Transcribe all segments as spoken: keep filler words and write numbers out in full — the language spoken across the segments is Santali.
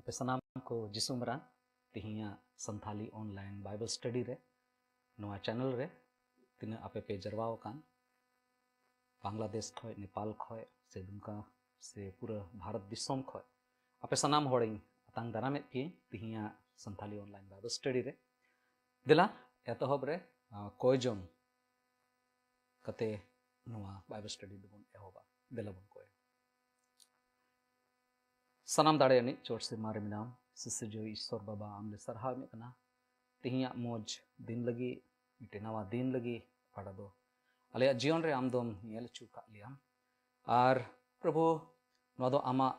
ᱟᱯᱮ ᱥᱟᱱᱟᱢ ᱠᱚ ᱡᱤᱥᱩ ᱢᱟᱨᱟᱝ ᱛᱮᱦᱮᱧᱟᱜ ᱥᱟᱱᱛᱷᱟᱞᱤ online Bible study ᱨᱮ, ᱱᱚᱣᱟ channel ᱨᱮ ᱛᱤᱱᱟᱹᱜ ᱟᱯᱮ ᱯᱮ ᱡᱟᱨᱣᱟ ᱟᱠᱟᱱ, ᱵᱟᱝᱞᱟᱫᱮᱥ ᱠᱷᱚᱡ, ᱱᱮᱯᱟᱞ ᱠᱷᱚᱡ, ᱥᱮ ᱫᱩᱢᱠᱟ, ᱥᱮ ᱯᱩᱨᱟᱹ ᱵᱷᱟᱨᱚᱛ ᱫᱤᱥᱚᱢ ᱠᱷᱚᱡ ᱟᱯᱮ ᱥᱟᱱᱟᱢ ᱦᱚᱲᱤᱧ ᱟᱛᱟᱝ ᱫᱟᱨᱟᱢᱮᱫ ᱯᱮᱭᱟᱹᱧ ᱛᱮᱦᱮᱧᱟᱜ ᱥᱟᱱᱛᱷᱟᱞᱤ online Bible study ᱨᱮ᱾ ᱫᱮᱞᱟ, ᱮᱛᱚᱦᱚᱵ ᱨᱮ, ᱟᱸ, ᱠᱚᱭ ᱡᱚᱝ ᱠᱟᱛᱮ ᱱᱚᱣᱟ Bible study ᱫᱚᱵᱚᱱ ᱮᱦᱚᱵᱟ᱾ ᱫᱮᱞᱟ ᱵᱚᱱ ᱠᱚᱭᱟ᱾ ᱥᱟᱱᱟᱢ ᱫᱟᱲᱮ ᱟᱹᱱᱤᱡ ᱪᱚᱴ ᱥᱮᱨᱢᱟ ᱨᱮ ᱢᱮᱱᱟᱢ, ᱥᱤᱥᱤᱨᱡᱟᱹᱣᱤᱡ ᱤᱥᱥᱚᱨ ᱵᱟᱵᱟ, ᱟᱢ ᱞᱮ ᱥᱟᱨᱦᱟᱣ ᱮᱢᱮᱫ ᱠᱟᱱᱟ ᱛᱮᱦᱮᱧᱟᱜ ᱢᱚᱡᱽ ᱫᱤᱱ ᱞᱟᱹᱜᱤᱫ, ᱢᱤᱫᱴᱮᱱ ᱱᱟᱣᱟ ᱫᱤᱱ ᱞᱟᱹᱜᱤᱫ, ᱚᱠᱟᱴᱟᱜ ᱫᱚ ᱟᱞᱮᱭᱟᱜ ᱡᱤᱭᱚᱱ ᱨᱮ ᱟᱢ ᱫᱚᱢ ᱧᱮᱞ ᱦᱚᱪᱚ ᱟᱠᱟᱫ ᱞᱮᱭᱟᱢ᱾ ᱟᱨ ᱯᱨᱚᱵᱷᱩ, ᱱᱚᱣᱟ ᱫᱚ ᱟᱢᱟᱜ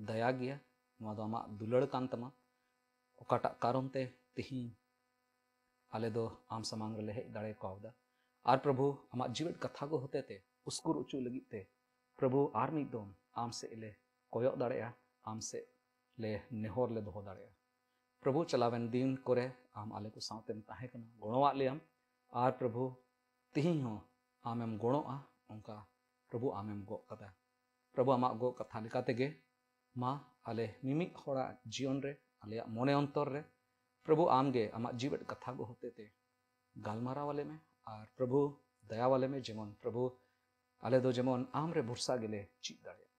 ᱫᱟᱭᱟ ᱜᱮᱭᱟ, ᱱᱚᱣᱟ ᱫᱚ ᱟᱢᱟᱜ ᱫᱩᱞᱟᱹᱲ ᱠᱟᱱ ᱛᱟᱢᱟ, ᱚᱠᱟᱴᱟᱜ ᱠᱟᱨᱚᱱ ᱛᱮ ᱛᱮᱦᱮᱧ ᱟᱞᱮ ᱫᱚ ᱟᱢ ᱥᱟᱢᱟᱝ ᱨᱮᱞᱮ ᱦᱮᱡ ᱫᱟᱲᱮ ᱠᱟᱣᱫᱟ᱾ ᱟᱨ ᱯᱨᱚᱵᱷᱩ, ᱟᱢᱟᱜ ᱡᱤᱣᱮᱫ ᱠᱟᱛᱷᱟ ᱠᱚ ᱦᱚᱛᱮ ᱛᱮ ᱩᱥᱠᱩᱨ ᱦᱚᱪᱚ ᱞᱟᱹᱜᱤᱫ ᱛᱮ ᱯᱨᱚᱵᱷᱩ, ᱟᱨ ᱢᱤᱫ ᱫᱚᱢ ᱟᱢ ᱥᱮᱫ ᱞᱮ ᱠᱚᱭᱚᱜ ᱫᱟᱲᱮᱭᱟᱜᱼᱟ, ᱟᱢ ᱥᱮᱫ ᱞᱮ ᱱᱮᱦᱚᱨ ᱞᱮ ᱫᱚᱦᱚ ᱫᱟᱲᱮᱭᱟᱜᱼᱟ᱾ ᱯᱨᱚᱵᱷᱩ, ᱪᱟᱞᱟᱣᱮᱱ ᱫᱤᱱ ᱠᱚᱨᱮ ᱟᱢ ᱟᱞᱮ ᱠᱚ ᱥᱟᱶᱛᱮᱢ ᱛᱟᱦᱮᱸ ᱠᱟᱱᱟ, ᱜᱚᱲᱚᱣᱟᱜ ᱞᱮᱭᱟᱢ, ᱟᱨ ᱯᱨᱚᱵᱷᱩ, ᱛᱮᱦᱮᱧ ᱦᱚᱸ ᱟᱢᱮᱢ ᱜᱚᱲᱚᱜᱼᱟ, ᱚᱱᱠᱟ ᱯᱨᱚᱵᱷᱩ ᱟᱢᱮᱢ ᱜᱚᱜ ᱠᱟᱫᱟ᱾ ᱯᱨᱚᱵᱷᱩ, ᱟᱢᱟᱜ ᱜᱚᱜ ᱠᱟᱛᱷᱟ ᱞᱮᱠᱟ ᱛᱮᱜᱮ ᱢᱟ ᱟᱞᱮ ᱢᱤᱢᱤᱫ ᱦᱚᱲᱟᱜ ᱡᱤᱭᱚᱱ ᱨᱮ, ᱟᱞᱮᱭᱟᱜ ᱢᱚᱱᱮ ᱚᱱᱛᱚᱨ ᱨᱮ ᱯᱨᱚᱵᱷᱩ ᱟᱢᱜᱮ ᱟᱢᱟᱜ ᱡᱤᱣᱮᱫ ᱠᱟᱛᱷᱟ ᱠᱚ ᱦᱚᱛᱮ ᱛᱮ ᱜᱟᱞᱢᱟᱨᱟᱣ ᱟᱞᱮ ᱢᱮ᱾ ᱟᱨ ᱯᱨᱚᱵᱷᱩ, ᱫᱟᱭᱟᱣᱟᱞᱮ ᱢᱮ, ᱡᱮᱢᱚᱱ ᱯᱨᱚᱵᱷᱩ ᱟᱞᱮ ᱫᱚ ᱡᱮᱢᱚᱱ ᱟᱢ ᱨᱮ ᱵᱷᱚᱨᱥᱟ ᱜᱮᱞᱮ ᱪᱮᱫ ᱫᱟᱲᱮᱭᱟᱜ᱾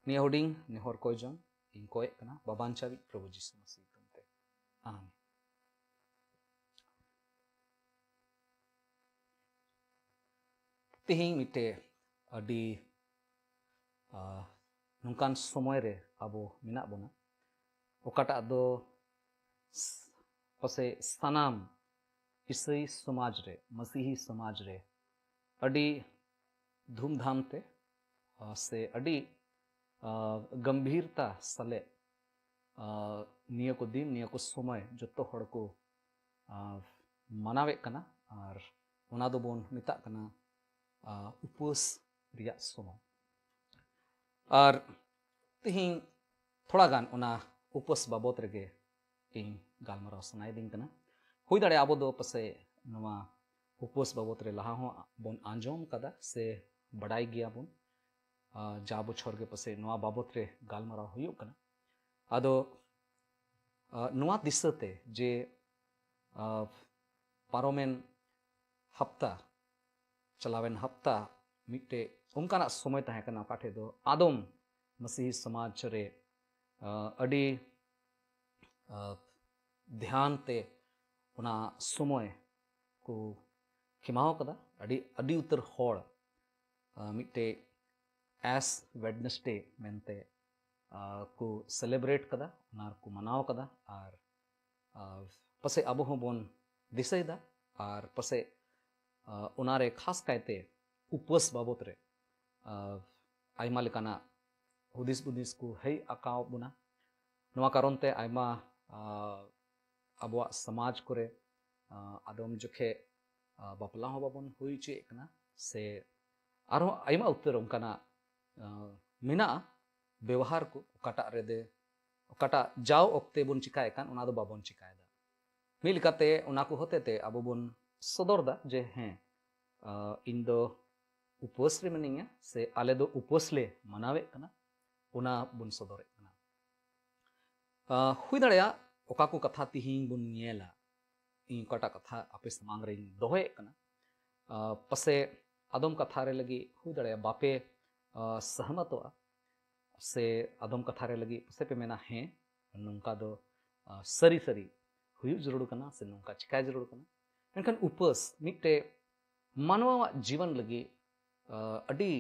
ᱱᱤᱭᱟᱹ ᱦᱩᱰᱤᱧ ᱱᱮᱦᱚᱨ ᱠᱚᱭ ᱡᱚᱝ ᱤᱧ ᱠᱚᱭᱮᱫ ᱠᱟᱱᱟ ᱵᱟᱵᱟᱧᱪᱟᱣᱤᱡ ᱯᱨᱚᱵᱷᱩ ᱡᱤᱥᱩ ᱢᱟᱥᱤ ᱧᱩᱛᱩᱢ ᱛᱮ, ᱟᱢᱮᱱ᱾ ᱛᱮᱦᱮᱧ ᱢᱤᱫᱴᱮᱡ ᱟᱹᱰᱤ, ᱟᱸ, ᱱᱚᱝᱠᱟᱱ ᱥᱚᱢᱚᱭ ᱨᱮ ᱟᱵᱚ ᱢᱮᱱᱟᱜ ᱵᱚᱱᱟ, ᱚᱠᱟᱴᱟᱜ ᱫᱚ ᱥ-, ᱯᱟᱥᱮᱡ ᱥᱟᱱᱟᱢ ᱤᱥᱟᱹᱭ ᱥᱚᱢᱟᱡᱽ ᱨᱮ, ᱢᱟᱥᱤᱦᱤ ᱥᱚᱢᱟᱡᱽ ᱨᱮ ᱟᱹᱰᱤ ᱫᱷᱩᱢᱫᱷᱟᱢ ᱛᱮ, ᱟᱸ, ᱥᱮ ᱟᱹᱰᱤ, ᱟᱸ, ᱜᱟᱢᱵᱷᱤᱨᱛᱟ ᱥᱟᱞᱮᱜ, ᱟᱸ, ᱱᱤᱭᱟᱹ ᱠᱚ ᱫᱤᱱ, ᱱᱤᱭᱟᱹ ᱠᱚ ᱥᱚᱢᱚᱭ ᱡᱚᱛᱚ ᱦᱚᱲ ᱠᱚ, ᱟᱸ, ᱢᱟᱱᱟᱣᱮᱫ ᱠᱟᱱᱟ᱾ ᱟᱨ ᱚᱱᱟ ᱫᱚᱵᱚᱱ ᱢᱮᱛᱟᱜ ᱠᱟᱱᱟ, ᱟᱸ, ᱩᱯᱟᱹᱥ ᱨᱮᱭᱟᱜ ᱥᱚᱢᱚᱭ᱾ ᱟᱨ ᱛᱮᱦᱮᱧ ᱛᱷᱚᱲᱟ ᱜᱟᱱ ᱚᱱᱟ ᱩᱯᱟᱹᱥ ᱵᱟᱵᱚᱛ ᱨᱮᱜᱮ ᱤᱧ ᱜᱟᱞᱢᱟᱨᱟᱣ ᱥᱟᱱᱟᱭᱮᱫᱤᱧ ᱠᱟᱱᱟ᱾ ᱦᱩᱭ ᱫᱟᱲᱮᱭᱟᱜᱼᱟ ᱟᱵᱚ ᱫᱚ ᱯᱟᱥᱮᱡ ᱱᱚᱣᱟ ᱩᱯᱟᱹᱥ ᱵᱟᱵᱚᱛ ᱨᱮ ᱞᱟᱦᱟ ᱦᱚᱸ ᱵᱚᱱ ᱟᱸᱡᱚᱢ ᱠᱟᱫᱟ ᱥᱮ ᱵᱟᱰᱟᱭ ᱜᱮᱭᱟᱵᱚᱱ᱾ ᱟᱸ, ᱡᱟ ᱵᱚᱪᱷᱚᱨ ᱜᱮ ᱯᱟᱥᱮᱡ ᱱᱚᱣᱟ ᱵᱟᱵᱚᱛ ᱨᱮ ᱜᱟᱞᱢᱟᱨᱟᱣ ᱦᱩᱭᱩᱜ ᱠᱟᱱᱟ᱾ ᱟᱫᱚ ᱟᱸ, ᱱᱚᱣᱟ ᱫᱤᱥᱟᱹᱛᱮ ᱡᱮ ᱟᱸ, ᱯᱟᱨᱚᱢᱮᱱ ᱦᱟᱯᱛᱟ, ᱪᱟᱞᱟᱣᱮᱱ ᱦᱟᱯᱛᱟ ᱢᱤᱫᱴᱮᱡ ᱚᱱᱠᱟᱱᱟᱜ ᱥᱚᱢᱚᱭ ᱛᱟᱦᱮᱸ ᱠᱟᱱᱟ, ᱚᱠᱟ ᱴᱷᱮᱡ ᱫᱚ ᱟᱫᱚᱢ ᱢᱟᱥᱤᱦᱤ ᱥᱚᱢᱟᱡᱽ ᱨᱮ ᱟᱸ, ᱟᱹᱰᱤ ᱟᱸ, ᱫᱷᱮᱭᱟᱱ ᱛᱮ ᱚᱱᱟ ᱥᱚᱢᱚᱭ ᱠᱚ ᱠᱷᱮᱢᱟᱣ ᱠᱟᱫᱟ᱾ ᱟᱹᱰᱤ ᱟᱹᱰᱤ ᱩᱛᱟᱹᱨ ᱦᱚᱲ ᱟᱸ, ᱢᱤᱫᱴᱮᱡ ᱮᱥ ᱳᱭᱮᱰᱱᱮᱥᱰᱮ ᱢᱮᱱᱛᱮ ᱟᱸ, ᱠᱚ ᱥᱮᱞᱮᱵᱨᱮᱴ ᱠᱟᱫᱟ, ᱚᱱᱟ ᱨᱮᱠᱚ ᱢᱟᱱᱟᱣ ᱠᱟᱫᱟ᱾ ᱟᱨ ᱟᱨ ᱯᱟᱥᱮᱡ ᱟᱵᱚ ᱦᱚᱸᱵᱚᱱ ᱫᱤᱥᱟᱹᱭᱮᱫᱟ᱾ ᱟᱨ ᱯᱟᱥᱮᱡ ᱟᱸ, ᱚᱱᱟᱨᱮ ᱠᱷᱟᱥ ᱠᱟᱭᱛᱮ ᱩᱯᱟᱹᱥ ᱵᱟᱵᱚᱛ ᱨᱮ ᱟᱸ, ᱟᱭᱢᱟ ᱞᱮᱠᱟᱱᱟᱜ ᱦᱩᱫᱤᱥ ᱵᱩᱫᱤᱥ ᱠᱚ ᱦᱮᱡ ᱟᱠᱟᱣ ᱵᱚᱱᱟ᱾ ᱱᱚᱣᱟ ᱠᱟᱨᱚᱱ ᱛᱮ ᱟᱭᱢᱟ ᱟᱸ, ᱟᱵᱚᱣᱟᱜ ᱥᱚᱢᱟᱡᱽ ᱠᱚᱨᱮ ᱟᱸ, ᱟᱫᱚᱢ ᱡᱚᱠᱷᱮᱡ ᱟᱸ, ᱵᱟᱯᱞᱟ ᱦᱚᱸ ᱵᱟᱵᱚᱱ ᱦᱩᱭ ᱦᱚᱪᱚᱭᱮᱫ ᱠᱟᱱᱟ, ᱥᱮ ᱟᱨᱦᱚᱸ ᱟᱭᱢᱟ ᱩᱛᱟᱹᱨ ᱚᱱᱠᱟᱱᱟᱜ ᱟᱸ, ᱢᱮᱱᱟᱜᱼᱟ ᱵᱮᱣᱦᱟᱨ ᱠᱚ, ᱚᱠᱟᱴᱟᱜ ᱨᱮᱫᱚ ᱚᱠᱟᱴᱟᱜ ᱡᱟᱣ ᱚᱠᱛᱮ ᱵᱚᱱ ᱪᱤᱠᱟᱭᱮᱫ ᱠᱟᱱ, ᱚᱱᱟ ᱫᱚ ᱵᱟᱵᱚᱱ ᱪᱤᱠᱟᱭᱮᱫᱟ᱾ ᱢᱤᱫ ᱞᱮᱠᱟᱛᱮ ᱚᱱᱟ ᱠᱚ ᱦᱚᱛᱮ ᱛᱮ ᱟᱵᱚ ᱵᱚᱱ ᱥᱚᱫᱚᱨ ᱫᱟ ᱡᱮ ᱦᱮᱸ, ᱟᱸ, ᱤᱧ ᱫᱚ ᱩᱯᱟᱹᱥ ᱨᱮ ᱢᱤᱱᱟᱹᱧᱟ ᱥᱮ ᱟᱞᱮ ᱫᱚ ᱩᱯᱟᱹᱥ ᱞᱮ ᱢᱟᱱᱟᱣᱮᱫ ᱠᱟᱱᱟ, ᱚᱱᱟ ᱵᱚᱱ ᱥᱚᱫᱚᱨᱮᱫ ᱠᱟᱱᱟ᱾ ᱟᱸ, ᱦᱩᱭ ᱫᱟᱲᱮᱭᱟᱜᱼᱟ ᱚᱠᱟ ᱠᱚ ᱠᱟᱛᱷᱟ ᱛᱤᱦᱤᱧ ᱵᱚᱱ ᱧᱮᱞᱟ, ᱤᱧ ᱚᱠᱟᱴᱟᱜ ᱠᱟᱛᱷᱟ ᱟᱯᱮ ᱥᱟᱢᱟᱝ ᱨᱤᱧ ᱫᱚᱦᱚᱭᱮᱫ ᱠᱟᱱᱟ, ᱟᱸ, ᱯᱟᱥᱮ ᱟᱫᱚᱢ ᱠᱟᱛᱷᱟ ᱨᱮ ᱞᱟᱹᱜᱤᱫ ᱦᱩᱭ ᱫᱟᱲᱮᱭᱟᱜᱼᱟ ᱵᱟᱯᱮ ᱟᱸ, ᱥᱚᱦᱚᱢᱚᱛᱚᱜᱼᱟ, ᱥᱮ ᱟᱫᱚᱢ ᱠᱟᱛᱷᱟ ᱨᱮ ᱞᱟᱹᱜᱤᱫ ᱯᱟᱥᱮ ᱯᱮ ᱢᱮᱱᱟ ᱦᱮᱸ, ᱱᱚᱝᱠᱟ ᱫᱚ ᱟᱸ, ᱥᱟᱹᱨᱤ ᱥᱟᱹᱨᱤ ᱦᱩᱭᱩᱜ ᱡᱟᱹᱨᱩᱲ ᱠᱟᱱᱟ ᱥᱮ ᱱᱚᱝᱠᱟ ᱪᱤᱠᱟᱭ ᱡᱟᱹᱨᱩᱲ ᱠᱟᱱᱟ᱾ ᱢᱮᱱᱠᱷᱟᱱ ᱩᱯᱟᱹᱥ ᱢᱤᱫᱴᱮᱡ ᱢᱟᱱᱣᱟᱣᱟᱜ ᱡᱤᱵᱚᱱ ᱞᱟᱹᱜᱤᱫ ᱟᱸ, ᱟᱹᱰᱤ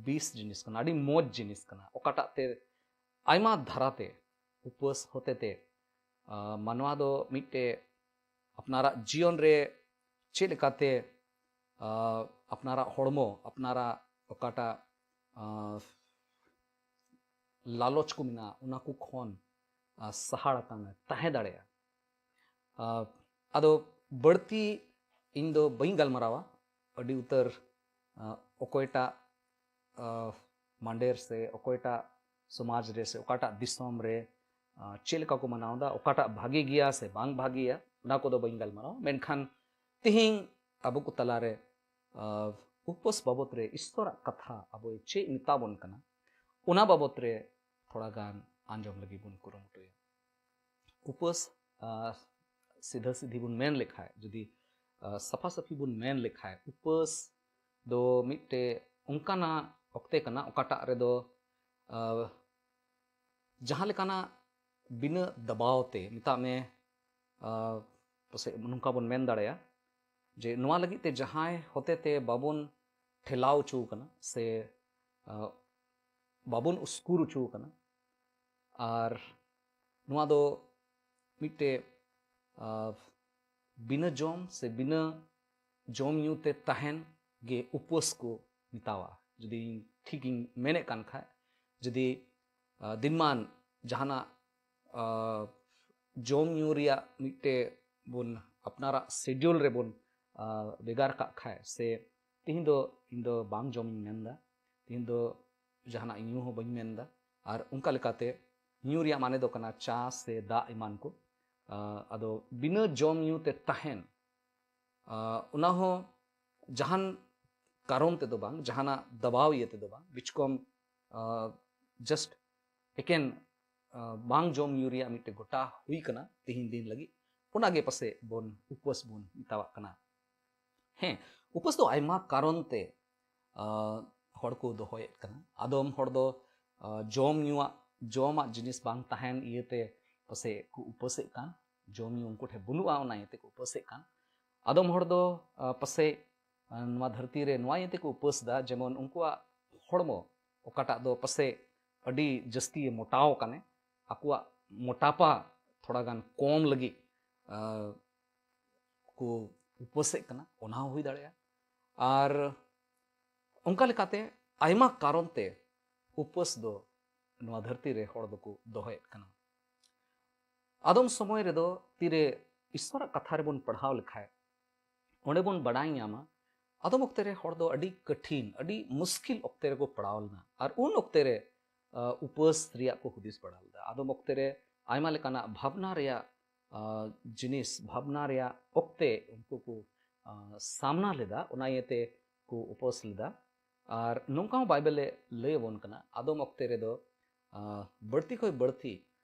ᱵᱮᱥ ᱡᱤᱱᱤᱥ ᱠᱟᱱᱟ, ᱟᱹᱰᱤ ᱢᱚᱡᱽ ᱡᱤᱱᱤᱥ ᱠᱟᱱᱟ, ᱚᱠᱟᱴᱟᱜ ᱛᱮ ᱟᱭᱢᱟ ᱫᱷᱟᱨᱟᱛᱮ ᱩᱯᱟᱹᱥ ᱦᱚᱛᱮᱛᱮ ᱟᱸ, ᱢᱟᱱᱣᱟ ᱫᱚ ᱢᱤᱫᱴᱮᱡ ᱟᱯᱱᱟᱨᱟᱜ ᱡᱤᱭᱚᱱ ᱨᱮ ᱪᱮᱫ ᱞᱮᱠᱟᱛᱮ ᱟᱸ, ᱟᱯᱱᱟᱨᱟᱜ ᱦᱚᱲᱢᱚ, ᱟᱯᱱᱟᱨᱟᱜ ᱚᱠᱟᱴᱟᱜ ᱟᱸ, ᱞᱟᱞᱚᱪ ᱠᱚ ᱢᱮᱱᱟᱜᱼᱟ, ᱚᱱᱟ ᱠᱚ ᱠᱷᱚᱱ ᱟᱸ, ᱥᱟᱦᱟ ᱟᱠᱟᱱᱟ, ᱛᱟᱦᱮᱸ ᱫᱟᱲᱮᱭᱟᱜᱼᱟ᱾ ᱟᱸ, ᱟᱫᱚ ᱵᱟᱹᱲᱛᱤ ᱤᱧ ᱫᱚ ᱵᱟᱹᱧ ᱜᱟᱞᱢᱟᱨᱟᱣᱟ ᱟᱹᱰᱤ ᱩᱛᱟᱹᱨ ᱟᱸ, ᱚᱠᱚᱭᱴᱟᱜ ᱟᱸ, ᱢᱟᱸᱰᱮᱨ ᱥᱮ ᱚᱠᱚᱭᱴᱟᱜ ᱥᱚᱢᱟᱡᱽ ᱨᱮ ᱥᱮ ᱚᱠᱟᱴᱟᱜ ᱫᱤᱥᱚᱢ ᱨᱮ ᱟᱸ, ᱪᱮᱫ ᱞᱮᱠᱟ ᱠᱚ ᱢᱟᱱᱟᱣ ᱮᱫᱟ, ᱚᱠᱟᱴᱟᱜ ᱵᱷᱟᱜᱮ ᱜᱮᱭᱟ ᱥᱮ ᱵᱟᱝ ᱵᱷᱟᱜᱮᱭᱟ, ᱚᱱᱟ ᱠᱚᱫᱚ ᱵᱟᱹᱧ ᱜᱟᱞᱢᱟᱨᱟᱣᱟ᱾ ᱢᱮᱱᱠᱷᱟᱱ ᱛᱤᱦᱤᱧ ᱟᱵᱚ ᱠᱚ ᱛᱟᱞᱟᱨᱮ ᱟᱸ, ᱩᱯᱟᱹᱥ ᱵᱟᱵᱚᱛ ᱨᱮ ᱤᱥᱥᱚᱨᱟᱜ ᱠᱟᱛᱷᱟ ᱟᱵᱚᱭ ᱪᱮᱫ ᱢᱮᱛᱟ ᱵᱚᱱ ᱠᱟᱱᱟ, ᱚᱱᱟ ᱵᱟᱵᱚᱛ ᱨᱮ ᱛᱷᱚᱲᱟ ᱜᱟᱱ ᱟᱸᱡᱚᱢ ᱞᱟᱹᱜᱤᱫ ᱵᱚᱱ ᱠᱩᱨᱩᱢᱩᱴᱩᱭᱟ᱾ ᱩᱯᱟᱹᱥ, ᱟᱨ ᱥᱤᱫᱷᱟᱹ ᱥᱤᱫᱷᱤ ᱵᱚᱱ ᱢᱮᱱ ᱞᱮᱠᱷᱟᱡ, ᱡᱩᱫᱤ ᱟᱨ ᱥᱟᱯᱷᱟ ᱥᱟᱹᱯᱷᱤ ᱵᱚᱱ ᱢᱮᱱ ᱞᱮᱠᱷᱟᱡ, ᱩᱯᱟᱹᱥ ᱫᱚ ᱢᱤᱫᱴᱮᱡ ᱚᱱᱠᱟᱱᱟᱜ ᱚᱠᱛᱮ ᱠᱟᱱᱟ, ᱚᱠᱟᱴᱟᱜ ᱨᱮᱫᱚ ᱟᱨ ᱡᱟᱦᱟᱸ ᱞᱮᱠᱟᱱᱟᱜ ᱵᱤᱱᱟᱹ ᱫᱟᱵᱟᱣ ᱛᱮ, ᱢᱮᱛᱟᱜ ᱢᱮ, ᱟᱨ ᱯᱟᱥᱮᱡ ᱱᱚᱝᱠᱟ ᱵᱚᱱ ᱢᱮᱱ ᱫᱟᱲᱮᱭᱟᱜᱼᱟ ᱡᱮ ᱱᱚᱣᱟ ᱞᱟᱹᱜᱤᱫ ᱛᱮ ᱡᱟᱦᱟᱸᱭ ᱦᱚᱛᱮ ᱛᱮ ᱵᱟᱵᱚᱱ ᱴᱷᱮᱞᱟᱣ ᱦᱚᱪᱚ ᱟᱠᱟᱱᱟ ᱥᱮ ᱟᱨ ᱵᱟᱵᱚᱱ ᱩᱥᱠᱩᱨ ᱦᱚᱪᱚ ᱟᱠᱟᱱᱟ, ᱟᱨ ᱱᱚᱣᱟ ᱫᱚ ᱢᱤᱫᱴᱮᱡ ᱟᱨ ᱵᱤᱱᱟᱹ ᱡᱚᱢ ᱥᱮ ᱵᱤᱱᱟᱹ ᱡᱚᱢ ᱧᱩ ᱛᱮ ᱛᱟᱦᱮᱱ ᱜᱮ ᱩᱯᱟᱹᱥ ᱠᱚ ᱢᱮᱛᱟᱣᱟᱜᱼᱟ᱾ ᱡᱩᱫᱤ ᱤᱧ ᱴᱷᱤᱠ ᱤᱧ ᱢᱮᱱᱮᱫ ᱠᱟᱱ ᱠᱷᱟᱡ, ᱡᱩᱫᱤ ᱟᱨ ᱫᱤᱱᱢᱟᱱ ᱡᱟᱦᱟᱱᱟᱜ ᱟᱨ ᱡᱚᱢ ᱧᱩ ᱨᱮᱭᱟᱜ ᱢᱤᱫᱴᱮᱡ ᱵᱚᱱ ᱟᱯᱱᱟᱨᱟᱜ ᱥᱮᱰᱤᱭᱩᱞ ᱨᱮᱵᱚᱱ ᱟᱨ ᱵᱷᱮᱜᱟᱨ ᱠᱟᱜ ᱠᱷᱟᱡ, ᱥᱮ ᱛᱤᱦᱤᱧ ᱫᱚ ᱤᱧ ᱫᱚ ᱵᱟᱝ ᱡᱚᱢ ᱤᱧ ᱢᱮᱱᱫᱟ, ᱛᱤᱦᱤᱧ ᱫᱚ ᱡᱟᱦᱟᱱᱟᱜ ᱧᱩ ᱦᱚᱸ ᱵᱟᱹᱧ ᱢᱮᱱᱫᱟ, ᱟᱨ ᱚᱱᱠᱟ ᱞᱮᱠᱟᱛᱮ ᱧᱩ ᱨᱮᱭᱟᱜ ᱢᱟᱱᱮ ᱫᱚ ᱠᱟᱱᱟ ᱪᱟ ᱥᱮ ᱫᱟᱜ ᱮᱢᱟᱱ ᱠᱚ᱾ ᱟᱨ ᱟᱫᱚ ᱵᱤᱱᱟᱹ ᱡᱚᱢ ᱧᱩ ᱛᱮ ᱛᱟᱦᱮᱱ, ᱟᱨ ᱚᱱᱟ ᱦᱚᱸ ᱡᱟᱦᱟᱱ ᱠᱟᱨᱚᱱ ᱛᱮᱫᱚ ᱵᱟᱝ, ᱡᱟᱦᱟᱱᱟᱜ ᱫᱟᱵᱟᱣ ᱤᱭᱟᱹ ᱛᱮᱫᱚ ᱵᱟᱝ, ᱵᱤᱪᱠᱚᱢ ᱟᱨ just ᱮᱠᱮᱱ ᱟᱨ ᱵᱟᱝ ᱡᱚᱢ ᱧᱩ ᱨᱮᱭᱟᱜ ᱢᱤᱫᱴᱮᱡ ᱜᱚᱴᱟ ᱦᱩᱭ ᱠᱟᱱᱟ ᱛᱤᱦᱤᱧ ᱫᱤᱱ ᱞᱟᱹᱜᱤᱫ, ᱚᱱᱟᱜᱮ ᱯᱟᱥᱮᱡ ᱵᱚᱱ ᱩᱯᱟᱹᱥ ᱵᱚᱱ ᱢᱮᱛᱟᱣᱟᱜ ᱠᱟᱱᱟ᱾ ᱦᱮᱸ, ᱩᱯᱟᱹᱥ ᱫᱚ ᱟᱭᱢᱟ ᱠᱟᱨᱚᱱ ᱛᱮ ᱟᱨ ᱦᱚᱲ ᱠᱚ ᱫᱚᱦᱚᱭᱮᱫ ᱠᱟᱱᱟ᱾ ᱟᱫᱚᱢ ᱦᱚᱲ ᱫᱚ ᱟᱨ ᱡᱚᱢ ᱧᱩᱣᱟᱜ, ᱡᱚᱢᱟᱜ ᱡᱤᱱᱤᱥ ᱵᱟᱝ ᱛᱟᱦᱮᱱ ᱤᱭᱟᱹᱛᱮ ᱯᱟᱥᱮᱡ ᱠᱚ ᱩᱯᱟᱹᱥᱮᱫ ᱠᱟᱱ, ᱡᱚᱢ ᱧᱩ ᱩᱱᱠᱩ ᱴᱷᱮᱱ ᱵᱟᱹᱱᱩᱜᱼᱟ, ᱚᱱᱟ ᱤᱭᱟᱹᱛᱮ ᱠᱚ ᱩᱯᱟᱹᱥᱮᱫ ᱠᱟᱱ᱾ ᱟᱫᱚᱢ ᱦᱚᱲ ᱫᱚ ᱟᱨ ᱯᱟᱥᱮᱡ ᱟᱨ ᱱᱚᱣᱟ ᱫᱷᱟᱹᱨᱛᱤ ᱨᱮ ᱱᱚᱣᱟ ᱤᱭᱟᱹᱛᱮ ᱠᱚ ᱩᱯᱟᱹᱥ ᱮᱫᱟ, ᱡᱮᱢᱚᱱ ᱩᱱᱠᱩᱣᱟᱜ ᱦᱚᱲᱢᱚ ᱚᱠᱟᱴᱟᱜ ᱫᱚ ᱯᱟᱥᱮᱡ ᱟᱹᱰᱤ ᱡᱟᱹᱥᱛᱤ ᱢᱚᱴᱟᱣ ᱟᱠᱟᱱᱮ, ᱟᱠᱚᱣᱟᱜ ᱢᱚᱴᱟᱯᱟ ᱛᱷᱚᱲᱟ ᱜᱟᱱ ᱠᱚᱢ ᱞᱟᱹᱜᱤᱫ ᱟᱨ ᱠᱚ ᱩᱯᱟᱹᱥᱮᱫ ᱠᱟᱱᱟ, ᱚᱱᱟ ᱦᱚᱸ ᱦᱩᱭ ᱫᱟᱲᱮᱭᱟᱜᱼᱟ᱾ ᱟᱨ ᱚᱱᱠᱟ ᱞᱮᱠᱟᱛᱮ ᱟᱭᱢᱟ ᱠᱟᱨᱚᱱ ᱛᱮ ᱩᱯᱟᱹᱥ ᱫᱚ ᱱᱚᱣᱟ ᱫᱷᱟᱹᱨᱛᱤ ᱨᱮ ᱦᱚᱲ ᱫᱚᱠᱚ ᱫᱚᱦᱚᱭᱮᱫ ᱠᱟᱱᱟ᱾ ᱟᱫᱚᱢ ᱥᱚᱢᱚᱭ ᱨᱮᱫᱚ ᱛᱤᱨᱮ ᱤᱥᱥᱚᱨᱟᱜ ᱠᱟᱛᱷᱟ ᱨᱮᱵᱚᱱ ᱯᱟᱲᱦᱟᱣ ᱞᱮᱠᱷᱟᱡ, ᱚᱸᱰᱮ ᱵᱚᱱ ᱵᱟᱰᱟᱭ ᱧᱟᱢᱟ, ᱟᱫᱚᱢ ᱚᱠᱛᱮ ᱨᱮ ᱦᱚᱲ ᱫᱚ ᱟᱹᱰᱤ ᱠᱟᱴᱷᱤᱱ, ᱟᱹᱰᱤ ᱢᱩᱥᱠᱤᱞ ᱚᱠᱛᱮ ᱨᱮᱠᱚ ᱯᱟᱲᱟᱣ ᱞᱮᱱᱟ, ᱟᱨ ᱩᱱ ᱚᱠᱛᱮ ᱨᱮ ᱟᱨ ᱩᱯᱟᱹᱥ ᱨᱮᱭᱟᱜ ᱠᱚ ᱦᱩᱫᱤᱥ ᱵᱟᱲᱟ ᱞᱮᱫᱟ᱾ ᱟᱫᱚᱢ ᱚᱠᱛᱮ ᱨᱮ ᱟᱭᱢᱟ ᱞᱮᱠᱟᱱᱟᱜ ᱵᱷᱟᱵᱽᱱᱟ ᱨᱮᱭᱟᱜ ᱟᱨ ᱡᱤᱱᱤᱥ, ᱵᱷᱟᱵᱽᱱᱟ ᱨᱮᱭᱟᱜ ᱚᱠᱛᱮ ᱩᱱᱠᱩ ᱠᱚ ᱟᱨ ᱥᱟᱢᱱᱟ ᱞᱮᱫᱟ, ᱚᱱᱟ ᱤᱭᱟᱹᱛᱮ ᱠᱚ ᱩᱯᱟᱹᱥ ᱞᱮᱫᱟ᱾ ᱟᱨ ᱱᱚᱝᱠᱟ ᱦᱚᱸ ᱵᱟᱭᱵᱮᱞᱮ ᱞᱟᱹᱭ ᱟᱵᱚᱱ ᱠᱟᱱᱟ, ᱟᱫᱚᱢ ᱚᱠᱛᱮ ᱨᱮᱫᱚ ᱵᱟᱹᱲᱛᱤ ᱠᱷᱚᱱ ᱵᱟᱹᱲᱛᱤ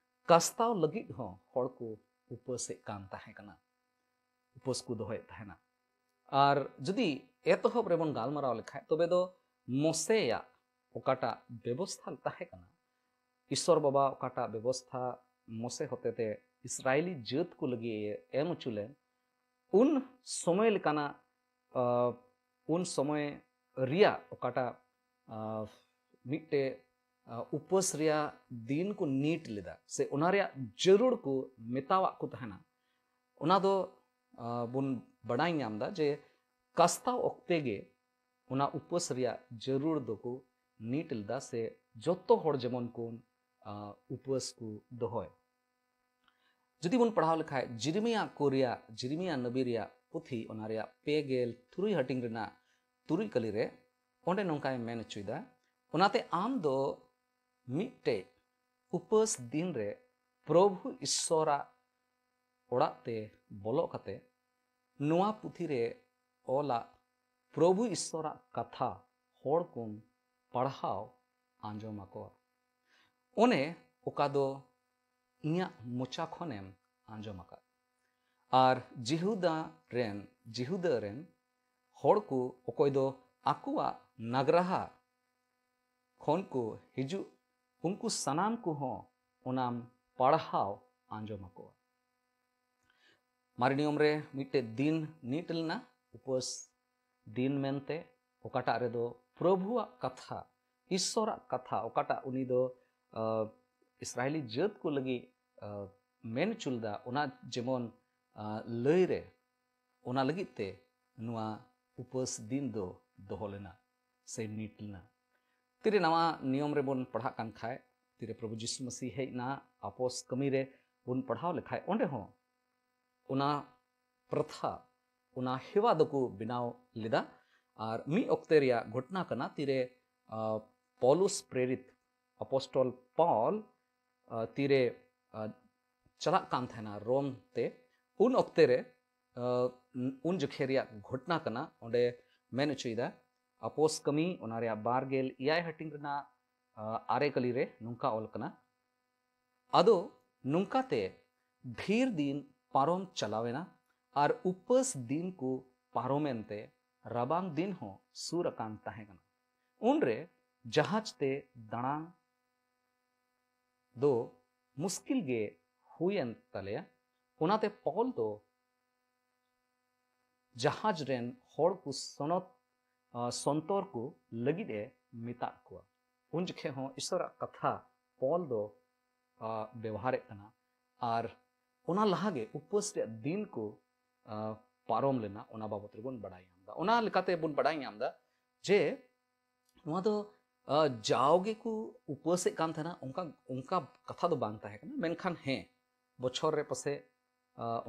ᱠᱟᱥᱛᱟᱣ ᱞᱟᱹᱜᱤᱫ ᱦᱚᱸ ᱦᱚᱲ ᱠᱚ ᱩᱯᱟᱹᱥᱮᱫ ᱠᱟᱱ ᱛᱟᱦᱮᱸ ᱠᱟᱱᱟ, ᱩᱯᱟᱹᱥ ᱠᱚ ᱫᱚᱦᱚᱭᱮᱫ ᱛᱟᱦᱮᱱᱟ᱾ ᱟᱨ ᱡᱩᱫᱤ ᱮᱛᱚᱦᱚᱵ ᱨᱮᱵᱚᱱ ᱜᱟᱞᱢᱟᱨᱟᱣ ᱞᱮᱠᱷᱟᱡ, ᱛᱚᱵᱮ ᱫᱚ ᱢᱚᱥᱮᱭᱟᱜ ᱚᱠᱟᱴᱟᱜ ᱵᱮᱵᱚᱥᱛᱷᱟ ᱛᱟᱦᱮᱸ ᱠᱟᱱᱟ, ᱤᱥᱥᱚᱨ ᱵᱟᱵᱟ ᱚᱠᱟᱴᱟᱜ ᱵᱮᱵᱚᱥᱛᱷᱟ ᱢᱚᱥᱮ ᱦᱚᱛᱮᱛᱮ ᱤᱥᱨᱟᱭᱮᱞᱤ ᱡᱟᱹᱛ ᱠᱚ ᱞᱟᱹᱜᱤᱫ ᱮ ᱮᱢ ᱦᱚᱪᱚ ᱞᱮᱱ, ᱩᱱ ᱥᱚᱢᱚᱭ ᱞᱮᱠᱟᱱᱟᱜ, ᱩᱱ ᱥᱚᱢᱚᱭ ᱨᱮᱭᱟᱜ ᱚᱠᱟᱴᱟᱜ ᱢᱤᱫᱴᱮᱡ ᱩᱯᱟᱹᱥ ᱨᱮᱭᱟᱜ ᱫᱤᱱ ᱠᱚ ᱱᱤᱴ ᱞᱮᱫᱟ ᱥᱮ ᱚᱱᱟ ᱨᱮᱭᱟᱜ ᱡᱟᱹᱨᱩᱲ ᱠᱚ ᱢᱮᱛᱟᱣᱟᱜ ᱠᱚ ᱛᱟᱦᱮᱱᱟ, ᱚᱱᱟ ᱫᱚ ᱵᱚᱱ ᱵᱟᱰᱟᱭ ᱧᱟᱢ ᱮᱫᱟ ᱡᱮ ᱠᱟᱥᱛᱟᱣ ᱚᱠᱛᱮ ᱜᱮ ᱚᱱᱟ ᱩᱯᱟᱹᱥ ᱨᱮᱭᱟᱜ ᱡᱟᱹᱨᱩᱲ ᱫᱚᱠᱚ ᱱᱤᱴ ᱞᱮᱫᱟ ᱥᱮ ᱡᱚᱛᱚ ᱦᱚᱲ ᱡᱮᱢᱚᱱ ᱠᱚ ᱩᱯᱟᱹᱥ ᱠᱚ ᱫᱚᱦᱚᱭ᱾ ᱡᱩᱫᱤ ᱵᱚᱱ ᱯᱟᱲᱦᱟᱣ ᱞᱮᱠᱷᱟᱡ, ᱡᱤᱨᱤᱢᱤᱭᱟ ᱠᱚ ᱨᱮᱭᱟᱜ, ᱡᱤᱨᱤᱢᱤᱭᱟ ᱱᱟᱵᱤ ᱨᱮᱭᱟᱜ ᱯᱩᱛᱷᱤ, ᱚᱱᱟ ᱨᱮᱭᱟᱜ ᱯᱮ ᱜᱮᱞ ᱛᱩᱨᱩᱭ ᱦᱟᱹᱴᱤᱧ ᱨᱮᱱᱟᱜ ᱛᱩᱨᱩᱭ ᱠᱟᱹᱞᱤ ᱨᱮ, ᱚᱸᱰᱮ ᱱᱚᱝᱠᱟᱭ ᱢᱮᱱ ᱦᱚᱪᱚᱭᱮᱫᱟ, ᱚᱱᱟᱛᱮ ᱟᱢ ᱫᱚ ᱢᱤᱫᱴᱮᱡ ᱩᱯᱟᱹᱥ ᱫᱤᱱ ᱨᱮ ᱯᱨᱚᱵᱷᱩ ᱤᱥᱥᱚᱨᱟᱜ ᱚᱲᱟᱜ ᱛᱮ ᱵᱚᱞᱚᱜ ᱠᱟᱛᱮ ᱱᱚᱣᱟ ᱯᱩᱛᱷᱤ ᱨᱮ ᱚᱞᱟᱜ ᱯᱨᱚᱵᱷᱩ ᱤᱥᱥᱚᱨᱟᱜ ᱠᱟᱛᱷᱟ ᱦᱚᱲ ᱠᱚᱢ ᱯᱟᱲᱦᱟᱣ ᱟᱸᱡᱚᱢ ᱟᱠᱚᱣᱟ᱾ ᱚᱱᱮ ᱚᱠᱟ ᱫᱚ ᱤᱧᱟᱹᱜ ᱢᱚᱪᱟ ᱠᱷᱚᱱᱮᱢ ᱟᱸᱡᱚᱢ ᱟᱠᱟᱫ᱾ ᱟᱨ ᱡᱤᱦᱩᱫᱟ ᱨᱮᱱ, ᱡᱤᱦᱩᱫᱟ ᱨᱮᱱ ᱦᱚᱲ ᱠᱚ ᱚᱠᱚᱭ ᱫᱚ ᱟᱠᱚᱣᱟᱜ ᱱᱟᱜᱽᱨᱟᱦᱟ ᱠᱷᱚᱱ ᱠᱚ ᱦᱤᱡᱩᱜ, ᱩᱱᱠᱩ ᱥᱟᱱᱟᱢ ᱠᱚᱦᱚᱸ ᱚᱱᱟᱢ ᱯᱟᱲᱦᱟᱣ ᱟᱸᱡᱚᱢ ᱟᱠᱚᱣᱟ᱾ ᱢᱟᱨᱮ ᱱᱤᱭᱚᱢ ᱨᱮ ᱢᱤᱫᱴᱮᱡ ᱫᱤᱱ ᱱᱤᱴ ᱞᱮᱱᱟ, ᱩᱯᱟᱹᱥ ᱫᱤᱱ ᱢᱮᱱᱛᱮ, ᱚᱠᱟᱴᱟᱜ ᱨᱮᱫᱚ ᱯᱨᱚᱵᱷᱩᱣᱟᱜ ᱠᱟᱛᱷᱟ, ᱤᱥᱥᱚᱨᱟᱜ ᱠᱟᱛᱷᱟ, ᱚᱠᱟᱴᱟᱜ ᱩᱱᱤ ᱫᱚ ᱤᱥᱨᱟᱭᱮᱞᱤ ᱡᱟᱹᱛ ᱠᱚ ᱞᱟᱹᱜᱤᱫ ᱢᱮᱱ ᱦᱚᱪᱚ ᱞᱮᱫᱟ, ᱚᱱᱟ ᱡᱮᱢᱚᱱ ᱞᱟᱹᱭ ᱨᱮ, ᱚᱱᱟ ᱞᱟᱹᱜᱤᱫ ᱛᱮ ᱱᱚᱣᱟ ᱩᱯᱟᱹᱥ ᱫᱤᱱ ᱫᱚ ᱫᱚᱦᱚ ᱞᱮᱱᱟ ᱥᱮ ᱱᱤᱴ ᱞᱮᱱᱟ᱾ ᱛᱤᱨᱮ ᱱᱟᱣᱟ ᱱᱤᱭᱚᱢ ᱨᱮᱵᱚᱱ ᱯᱟᱲᱦᱟᱜ ᱠᱟᱱ ᱠᱷᱟᱡ, ᱛᱤᱨᱮ ᱯᱨᱚᱵᱷᱩ ᱡᱤᱥᱩ ᱢᱟᱹᱥᱤ ᱦᱮᱡ ᱮᱱᱟ, ᱟᱯᱚᱥ ᱠᱟᱹᱢᱤ ᱨᱮ ᱵᱚᱱ ᱯᱟᱲᱦᱟᱣ ᱞᱮᱠᱷᱟᱡ, ᱚᱸᱰᱮ ᱦᱚᱸ ᱚᱱᱟ ᱯᱨᱚᱛᱷᱟ, ᱚᱱᱟ ᱦᱮᱣᱟ ᱫᱚᱠᱚ ᱵᱮᱱᱟᱣ ᱞᱮᱫᱟ᱾ ᱟᱨ ᱢᱤᱫ ᱚᱠᱛᱮ ᱨᱮᱭᱟᱜ ᱜᱷᱚᱴᱚᱱᱟ ᱠᱟᱱᱟ, ᱛᱤᱨᱮ ᱯᱚᱞᱩᱥ ᱯᱨᱮᱨᱤᱛ, ᱟᱯᱚᱥᱴᱚᱞ ᱯᱚᱞ ᱛᱤᱨᱮ ᱪᱟᱞᱟᱜ ᱠᱟᱱ ᱛᱟᱦᱮᱱᱟ ᱨᱳᱢ ᱛᱮ, ᱩᱱ ᱚᱠᱛᱮ ᱨᱮ, ᱩᱱ ᱡᱚᱠᱷᱮ ᱨᱮᱭᱟᱜ ᱜᱷᱚᱴᱚᱱᱟ ᱠᱟᱱᱟ᱾ ᱚᱸᱰᱮ ᱢᱮᱱ ᱦᱚᱪᱚᱭᱮᱫᱟ ᱟᱯᱚᱥ ᱠᱟᱹᱢᱤ, ᱚᱱᱟ ᱨᱮᱭᱟᱜ ᱵᱟᱨ ᱜᱮᱞ ᱮᱭᱟᱭ ᱦᱟᱹᱴᱤᱧ ᱨᱮᱱᱟᱜ ᱟᱨᱮ ᱠᱟᱹᱞᱤ ᱨᱮ ᱱᱚᱝᱠᱟ ᱚᱞ ᱠᱟᱱᱟ, ᱟᱫᱚ ᱱᱚᱝᱠᱟᱛᱮ ᱰᱷᱮᱨ ᱫᱤᱱ ᱯᱟᱨᱚᱢ ᱪᱟᱞᱟᱣᱮᱱᱟ ᱟᱨ ᱩᱯᱟᱹᱥ ᱫᱤᱱ ᱠᱚ ᱯᱟᱨᱚᱢᱮᱱ ᱛᱮ ᱨᱟᱵᱟᱝ ᱫᱤᱱ ᱦᱚᱸ ᱥᱩᱨ ᱟᱠᱟᱱ ᱛᱟᱦᱮᱸ ᱠᱟᱱᱟ᱾ ᱩᱱᱨᱮ ᱡᱟᱦᱟᱡᱽ ᱛᱮ ᱫᱟᱬᱟᱱ ᱫᱚ ᱢᱩᱥᱠᱤᱞ ᱜᱮ ᱦᱩᱭᱮᱱ ᱛᱟᱞᱮᱭᱟ᱾ ᱚᱱᱟᱛᱮ ᱯᱚᱞ ᱫᱚ ᱡᱟᱦᱟᱡᱽ ᱨᱮᱱ ᱦᱚᱲ ᱠᱚ ᱥᱚᱱᱚᱛ ᱥᱚᱱᱛᱚᱨ ᱠᱚ ᱞᱟᱹᱜᱤᱫ ᱮ ᱢᱮᱛᱟᱫ ᱠᱚᱣᱟ᱾ ᱩᱱ ᱡᱚᱠᱷᱮᱡ ᱦᱚᱸ ᱤᱥᱚᱨᱟᱜ ᱠᱟᱛᱷᱟ ᱯᱚᱞ ᱫᱚ ᱵᱮᱣᱦᱟᱨᱮᱫ ᱠᱟᱱᱟ᱾ ᱟᱨ ᱚᱱᱟ ᱞᱟᱦᱟᱜᱮ ᱩᱯᱟᱹᱥ ᱨᱮᱭᱟᱜ ᱫᱤᱱ ᱠᱚ ᱯᱟᱨᱚᱢ ᱞᱮᱱᱟ, ᱚᱱᱟ ᱵᱟᱵᱚᱛ ᱨᱮᱵᱚᱱ ᱵᱟᱰᱟᱭ ᱧᱟᱢ ᱮᱫᱟ᱾ ᱚᱱᱟ ᱞᱮᱠᱟᱛᱮ ᱵᱚᱱ ᱵᱟᱰᱟᱭ ᱧᱟᱢ ᱮᱫᱟ ᱡᱮ ᱱᱚᱣᱟ ᱫᱚ ᱡᱟᱣ ᱜᱮᱠᱚ ᱩᱯᱟᱹᱥᱮᱫ ᱠᱟᱱ ᱛᱟᱦᱮᱱᱟ, ᱚᱱᱠᱟ ᱚᱱᱠᱟ ᱠᱟᱛᱷᱟ ᱫᱚ ᱵᱟᱝ ᱛᱟᱦᱮᱸ ᱠᱟᱱᱟ᱾ ᱢᱮᱱᱠᱷᱟᱱ ᱦᱮᱸ, ᱵᱚᱪᱷᱚᱨ ᱨᱮ ᱯᱟᱥᱮᱡ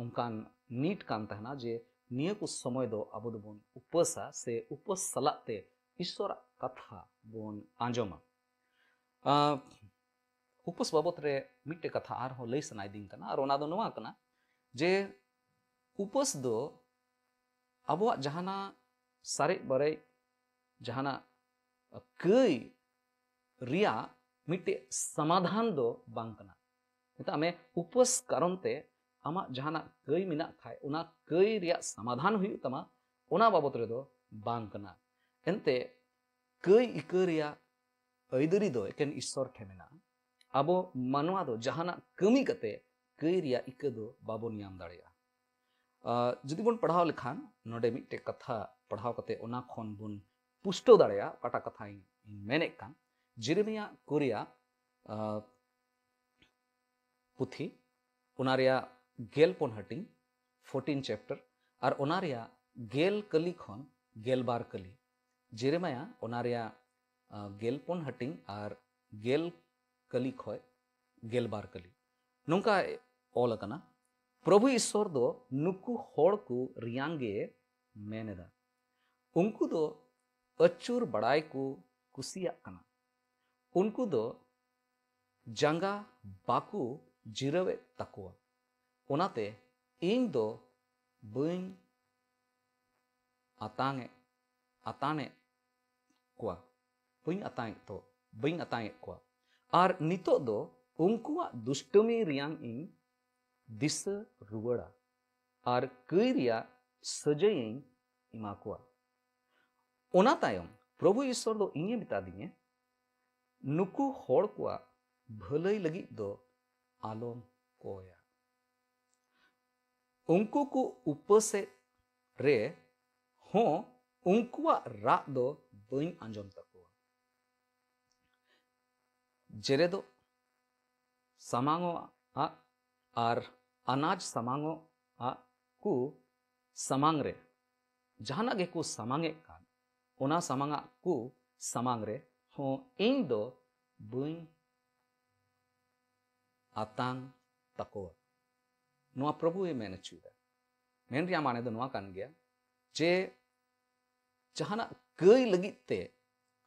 ᱚᱱᱠᱟᱱ ᱱᱤᱴ ᱠᱟᱱ ᱛᱟᱦᱮᱱᱟ ᱡᱮ ᱱᱤᱭᱟᱹ ᱠᱚ ᱥᱚᱢᱚᱭ ᱫᱚ ᱟᱵᱚ ᱫᱚᱵᱚᱱ ᱩᱯᱟᱹᱥᱟ ᱥᱮ ᱩᱯᱟᱹᱥ ᱥᱟᱞᱟᱜ ᱛᱮ ᱤᱥᱚᱨᱟᱜ ᱠᱟᱛᱷᱟ ᱵᱚᱱ ᱟᱸᱡᱚᱢᱟ᱾ ᱩᱯᱟᱹᱥ ᱵᱟᱵᱚᱛ ᱨᱮ ᱢᱤᱫᱴᱮᱡ ᱠᱟᱛᱷᱟ ᱟᱨᱦᱚᱸ ᱞᱟᱹᱭ ᱥᱟᱱᱟᱭᱮᱫᱤᱧ ᱠᱟᱱᱟ, ᱟᱨ ᱚᱱᱟ ᱫᱚ ᱱᱚᱣᱟ ᱠᱟᱱᱟ ᱡᱮ ᱩᱯᱟᱹᱥ ᱫᱚ ᱟᱵᱚᱣᱟᱜ ᱡᱟᱦᱟᱱᱟᱜ ᱥᱟᱨᱮᱡ ᱵᱟᱨᱮᱡ, ᱡᱟᱦᱟᱱᱟᱜ ᱠᱟᱹᱭ ᱨᱮᱭᱟᱜ ᱢᱤᱫᱴᱮᱡ ᱥᱚᱢᱟᱫᱷᱟᱱ ᱫᱚ ᱵᱟᱝ ᱠᱟᱱᱟ᱾ ᱢᱮᱛᱟᱜ ᱢᱮ, ᱩᱯᱟᱹᱥ ᱠᱟᱨᱚᱱ ᱛᱮ ᱟᱢᱟᱜ ᱡᱟᱦᱟᱱᱟᱜ ᱠᱟᱹᱭ ᱢᱮᱱᱟᱜ ᱠᱷᱟᱡ, ᱚᱱᱟ ᱠᱟᱹᱭ ᱨᱮᱭᱟᱜ ᱥᱚᱢᱟᱫᱷᱟᱱ ᱦᱩᱭᱩᱜ ᱛᱟᱢᱟ, ᱚᱱᱟ ᱵᱟᱵᱚᱛ ᱨᱮᱫᱚ ᱵᱟᱝ ᱠᱟᱱᱟ᱾ ᱮᱱᱛᱮ, ᱠᱟᱹᱭ ᱤᱠᱟᱹ ᱨᱮᱭᱟᱜ ᱟᱹᱭᱫᱟᱹᱨᱤ ᱫᱚ ᱮᱠᱮᱱ ᱤᱥᱥᱚᱨ ᱴᱷᱮᱱ ᱢᱮᱱᱟᱜᱼᱟ᱾ ᱟᱵᱚ ᱢᱟᱱᱣᱟ ᱫᱚ ᱡᱟᱦᱟᱱᱟᱜ ᱠᱟᱹᱢᱤ ᱠᱟᱛᱮ ᱠᱟᱹᱭ ᱨᱮᱭᱟᱜ ᱤᱠᱟᱹ ᱫᱚ ᱵᱟᱵᱚᱱ ᱧᱟᱢ ᱫᱟᱲᱮᱭᱟᱜᱼᱟ᱾ ᱟᱨ ᱡᱩᱫᱤ ᱵᱚᱱ ᱯᱟᱲᱦᱟᱣ ᱞᱮᱠᱷᱟᱱ, ᱱᱚᱰᱮ ᱢᱤᱫᱴᱮᱡ ᱠᱟᱛᱷᱟ ᱯᱟᱲᱦᱟᱣ ᱠᱟᱛᱮ ᱚᱱᱟ ᱠᱷᱚᱱ ᱵᱚᱱ ᱯᱩᱥᱴᱟᱹᱣ ᱫᱟᱲᱮᱭᱟᱜᱼᱟ, ᱚᱠᱟᱴᱟᱜ ᱠᱟᱛᱷᱟᱧ ᱢᱮᱱᱮᱫ ᱠᱟᱱ, ᱡᱮᱨᱮᱢᱤᱭᱟ ᱠᱚ ᱨᱮᱭᱟᱜ, ᱟᱸ, ᱯᱩᱛᱷᱤ, ᱚᱱᱟ ᱨᱮᱭᱟᱜ ᱜᱮᱞ ᱯᱩᱱ ᱦᱟᱹᱴᱤᱧ, ᱯᱷᱳᱨᱴᱤᱱ ᱪᱮᱯᱴᱟᱨ, ᱟᱨ ᱚᱱᱟ ᱨᱮᱭᱟᱜ ᱜᱮᱞ ᱠᱟᱹᱞᱤ ᱠᱷᱚᱱ ᱜᱮᱞ ᱵᱟᱨ ᱠᱟᱹᱞᱤ᱾ ᱡᱮᱨᱮᱢᱟᱭᱟ ᱚᱱᱟ ᱨᱮᱭᱟᱜ, ᱟᱸ, ᱜᱮᱞ ᱯᱩᱱ ᱦᱟᱹᱴᱤᱧ ᱟᱨ ᱜᱮᱞ ᱠᱟᱹᱞᱤ ᱠᱷᱚᱱ ᱜᱮᱞ ᱵᱟᱨ ᱠᱟᱹᱞᱤ᱾ ᱱᱚᱝᱠᱟ ᱚᱞ ᱟᱠᱟᱱᱟ, ᱯᱨᱚᱵᱷᱩ ᱤᱥᱥᱚᱨ ᱫᱚ ᱱᱩᱠᱩ ᱦᱚᱲ ᱠᱚ ᱨᱮᱭᱟᱝ ᱜᱮ ᱢᱮᱱ ᱮᱫᱟ᱾ ᱩᱱᱠᱩ ᱫᱚ ᱟᱹᱪᱩᱨ ᱵᱟᱲᱟᱭ ᱠᱚ ᱠᱩᱥᱤᱭᱟᱜ ᱠᱟᱱᱟ᱾ ᱩᱱᱠᱩ ᱫᱚ ᱡᱟᱸᱜᱟ ᱵᱟᱠᱚ ᱡᱤᱨᱟᱹᱣᱮᱫ ᱛᱟᱠᱚᱣᱟ᱾ ᱚᱱᱟᱛᱮ ᱤᱧ ᱫᱚ ᱵᱟᱹᱧ ᱟᱛᱟᱝ ᱮᱫ, ᱟᱛᱟᱱᱮᱫ ᱠᱚᱣᱟ, ᱵᱟᱹᱧ ᱟᱛᱟᱝ ᱮᱫ ᱛᱚ, ᱵᱟᱹᱧ ᱟᱛᱟᱝ ᱮᱫ ᱠᱚᱣᱟ᱾ ᱟᱨ ᱱᱤᱛᱚᱜ ᱫᱚ ᱩᱱᱠᱩᱣᱟᱜ ᱫᱩᱥᱴᱟᱹᱢᱤ ᱨᱮᱭᱟᱝ ᱤᱧ ᱫᱤᱥᱟᱹ ᱨᱩᱣᱟᱹᱲᱟ ᱟᱨ ᱠᱟᱹᱭ ᱨᱮᱭᱟᱜ ᱥᱟᱹᱡᱟᱹᱭᱤᱧ ᱮᱢᱟ ᱠᱚᱣᱟ᱾ ᱚᱱᱟ ᱛᱟᱭᱚᱢ ᱯᱨᱚᱵᱷᱩ ᱤᱥᱚᱨ ᱫᱚ ᱤᱧᱮ ᱢᱮᱛᱟ ᱫᱤᱧᱟ, ᱱᱩᱠᱩ ᱦᱚᱲ ᱠᱚᱣᱟᱜ ᱵᱷᱟᱹᱞᱟᱹᱭ ᱞᱟᱹᱜᱤᱫ ᱫᱚ ᱟᱞᱚᱢ ᱠᱚᱭᱟ᱾ ᱩᱱᱠᱩ ᱠᱚ ᱩᱯᱟᱹᱥᱮᱫ ᱨᱮ ᱦᱚᱸ ᱩᱱᱠᱩᱣᱟᱜ ᱨᱟᱜ ᱫᱚ ᱵᱟᱹᱧ ᱟᱸᱡᱚᱢ ᱛᱟᱠᱚᱣᱟ᱾ ᱡᱮᱨᱮᱫᱚᱜ ᱥᱟᱢᱟᱝᱚᱜ ᱟᱜ ᱟᱨ ᱟᱱᱟᱡ ᱥᱟᱢᱟᱝᱚᱜ ᱟᱜ ᱠᱚ ᱥᱟᱢᱟᱝ ᱨᱮ, ᱡᱟᱦᱟᱱᱟᱜ ᱜᱮᱠᱚ ᱥᱟᱢᱟᱝᱮᱫ ᱠᱟᱱ, ᱚᱱᱟ ᱥᱟᱢᱟᱝᱟᱜ ᱠᱚ ᱥᱟᱢᱟᱝ ᱨᱮ ᱦᱚᱸ ᱤᱧ ᱫᱚ ᱵᱟᱹᱧ ᱟᱛᱟᱝ ᱛᱟᱠᱚᱣᱟ᱾ ᱱᱚᱣᱟ ᱯᱨᱚᱵᱷᱩᱭ ᱢᱮᱱ ᱦᱚᱪᱚᱭᱮᱫᱟ᱾ ᱢᱮᱱ ᱨᱮᱭᱟᱜ ᱢᱟᱱᱮ ᱫᱚ ᱱᱚᱣᱟ ᱠᱟᱱ ᱜᱮᱭᱟ ᱡᱮ ᱡᱟᱦᱟᱱᱟᱜ ᱠᱟᱹᱭ ᱞᱟᱹᱜᱤᱫ ᱛᱮ,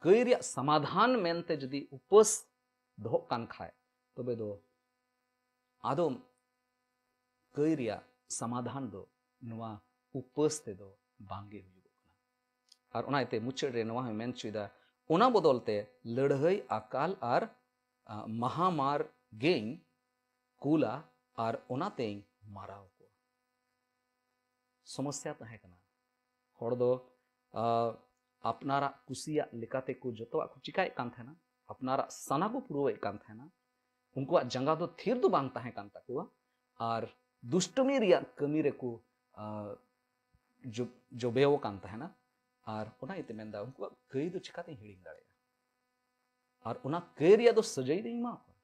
ᱠᱟᱹᱭ ᱨᱮᱭᱟᱜ ᱥᱚᱢᱟᱫᱷᱟᱱ ᱢᱮᱱᱛᱮ ᱡᱩᱫᱤ ᱩᱯᱟᱹᱥ ᱫᱚᱦᱚᱜ ᱠᱟᱱ ᱠᱷᱟᱡ, ᱛᱚᱵᱮ ᱫᱚ ᱟᱫᱚ ᱠᱟᱹᱭ ᱨᱮᱭᱟᱜ ᱥᱚᱢᱟᱫᱷᱟᱱ ᱫᱚ ᱱᱚᱣᱟ ᱩᱯᱟᱹᱥ ᱛᱮᱫᱚ ᱵᱟᱝᱜᱮ ᱦᱩᱭᱩᱜᱚᱜ ᱠᱟᱱᱟ᱾ ᱟᱨ ᱚᱱᱟ ᱤᱭᱟᱹᱛᱮ ᱢᱩᱪᱟᱹᱫ ᱨᱮ ᱱᱚᱣᱟ ᱦᱚᱸᱭ ᱢᱮᱱ ᱦᱚᱪᱚᱭᱮᱫᱟ, ᱚᱱᱟ ᱵᱚᱫᱚᱞ ᱛᱮ ᱞᱟᱹᱲᱦᱟᱹᱭ, ᱟᱠᱟᱞ ᱟᱨ, ᱟ, ᱢᱟᱦᱟᱢᱟᱨ ᱜᱮᱧ ᱠᱩᱞᱟ, ᱟᱨ ᱚᱱᱟᱛᱮᱧ ᱢᱟᱨᱟᱣ ᱠᱚᱣᱟ᱾ ᱥᱚᱢᱚᱥᱥᱟ ᱛᱟᱦᱮᱸ ᱠᱟᱱᱟ᱾ ᱦᱚᱲ ᱫᱚ, ᱟ, ᱟᱯᱱᱟᱨᱟᱜ ᱠᱩᱥᱤᱭᱟᱜ ᱞᱮᱠᱟᱛᱮ ᱠᱚ ᱡᱚᱛᱚᱣᱟᱜ ᱠᱚ ᱪᱤᱠᱟᱭᱮᱫ ᱠᱟᱱ ᱛᱟᱦᱮᱱᱟ, ᱟᱯᱱᱟᱨᱟᱜ ᱥᱟᱱᱟ ᱠᱚ ᱯᱩᱨᱟᱹᱣᱮᱫ ᱠᱟᱱ ᱛᱟᱦᱮᱱᱟ᱾ ᱩᱱᱠᱩᱣᱟᱜ ᱡᱟᱸᱜᱟ ᱫᱚ ᱛᱷᱤᱨ ᱫᱚ ᱵᱟᱝ ᱛᱟᱦᱮᱸ ᱠᱟᱱ ᱛᱟᱠᱚᱣᱟ, ᱟᱨ ᱫᱩᱥᱴᱟᱹᱢᱤ ᱨᱮᱭᱟᱜ ᱠᱟᱹᱢᱤ ᱨᱮᱠᱚ, ᱟ, ᱡᱚ-, ᱡᱚᱵᱮᱣ ᱟᱠᱟᱱ ᱛᱟᱦᱮᱱᱟ᱾ ᱟᱨ ᱚᱱᱟ ᱤᱭᱟᱹᱛᱮ ᱢᱮᱱᱫᱟ, ᱩᱱᱠᱩᱣᱟᱜ ᱠᱟᱹᱭ ᱫᱚ ᱪᱤᱠᱟᱛᱮᱧ ᱦᱤᱲᱤᱧ ᱫᱟᱲᱮᱭᱟᱜᱼᱟ? ᱟᱨ ᱚᱱᱟ ᱠᱟᱹᱭ ᱨᱮᱭᱟᱜ ᱫᱚ ᱥᱟᱹᱡᱟᱹᱭ ᱫᱚᱧ ᱮᱢᱟ ᱠᱚᱣᱟ᱾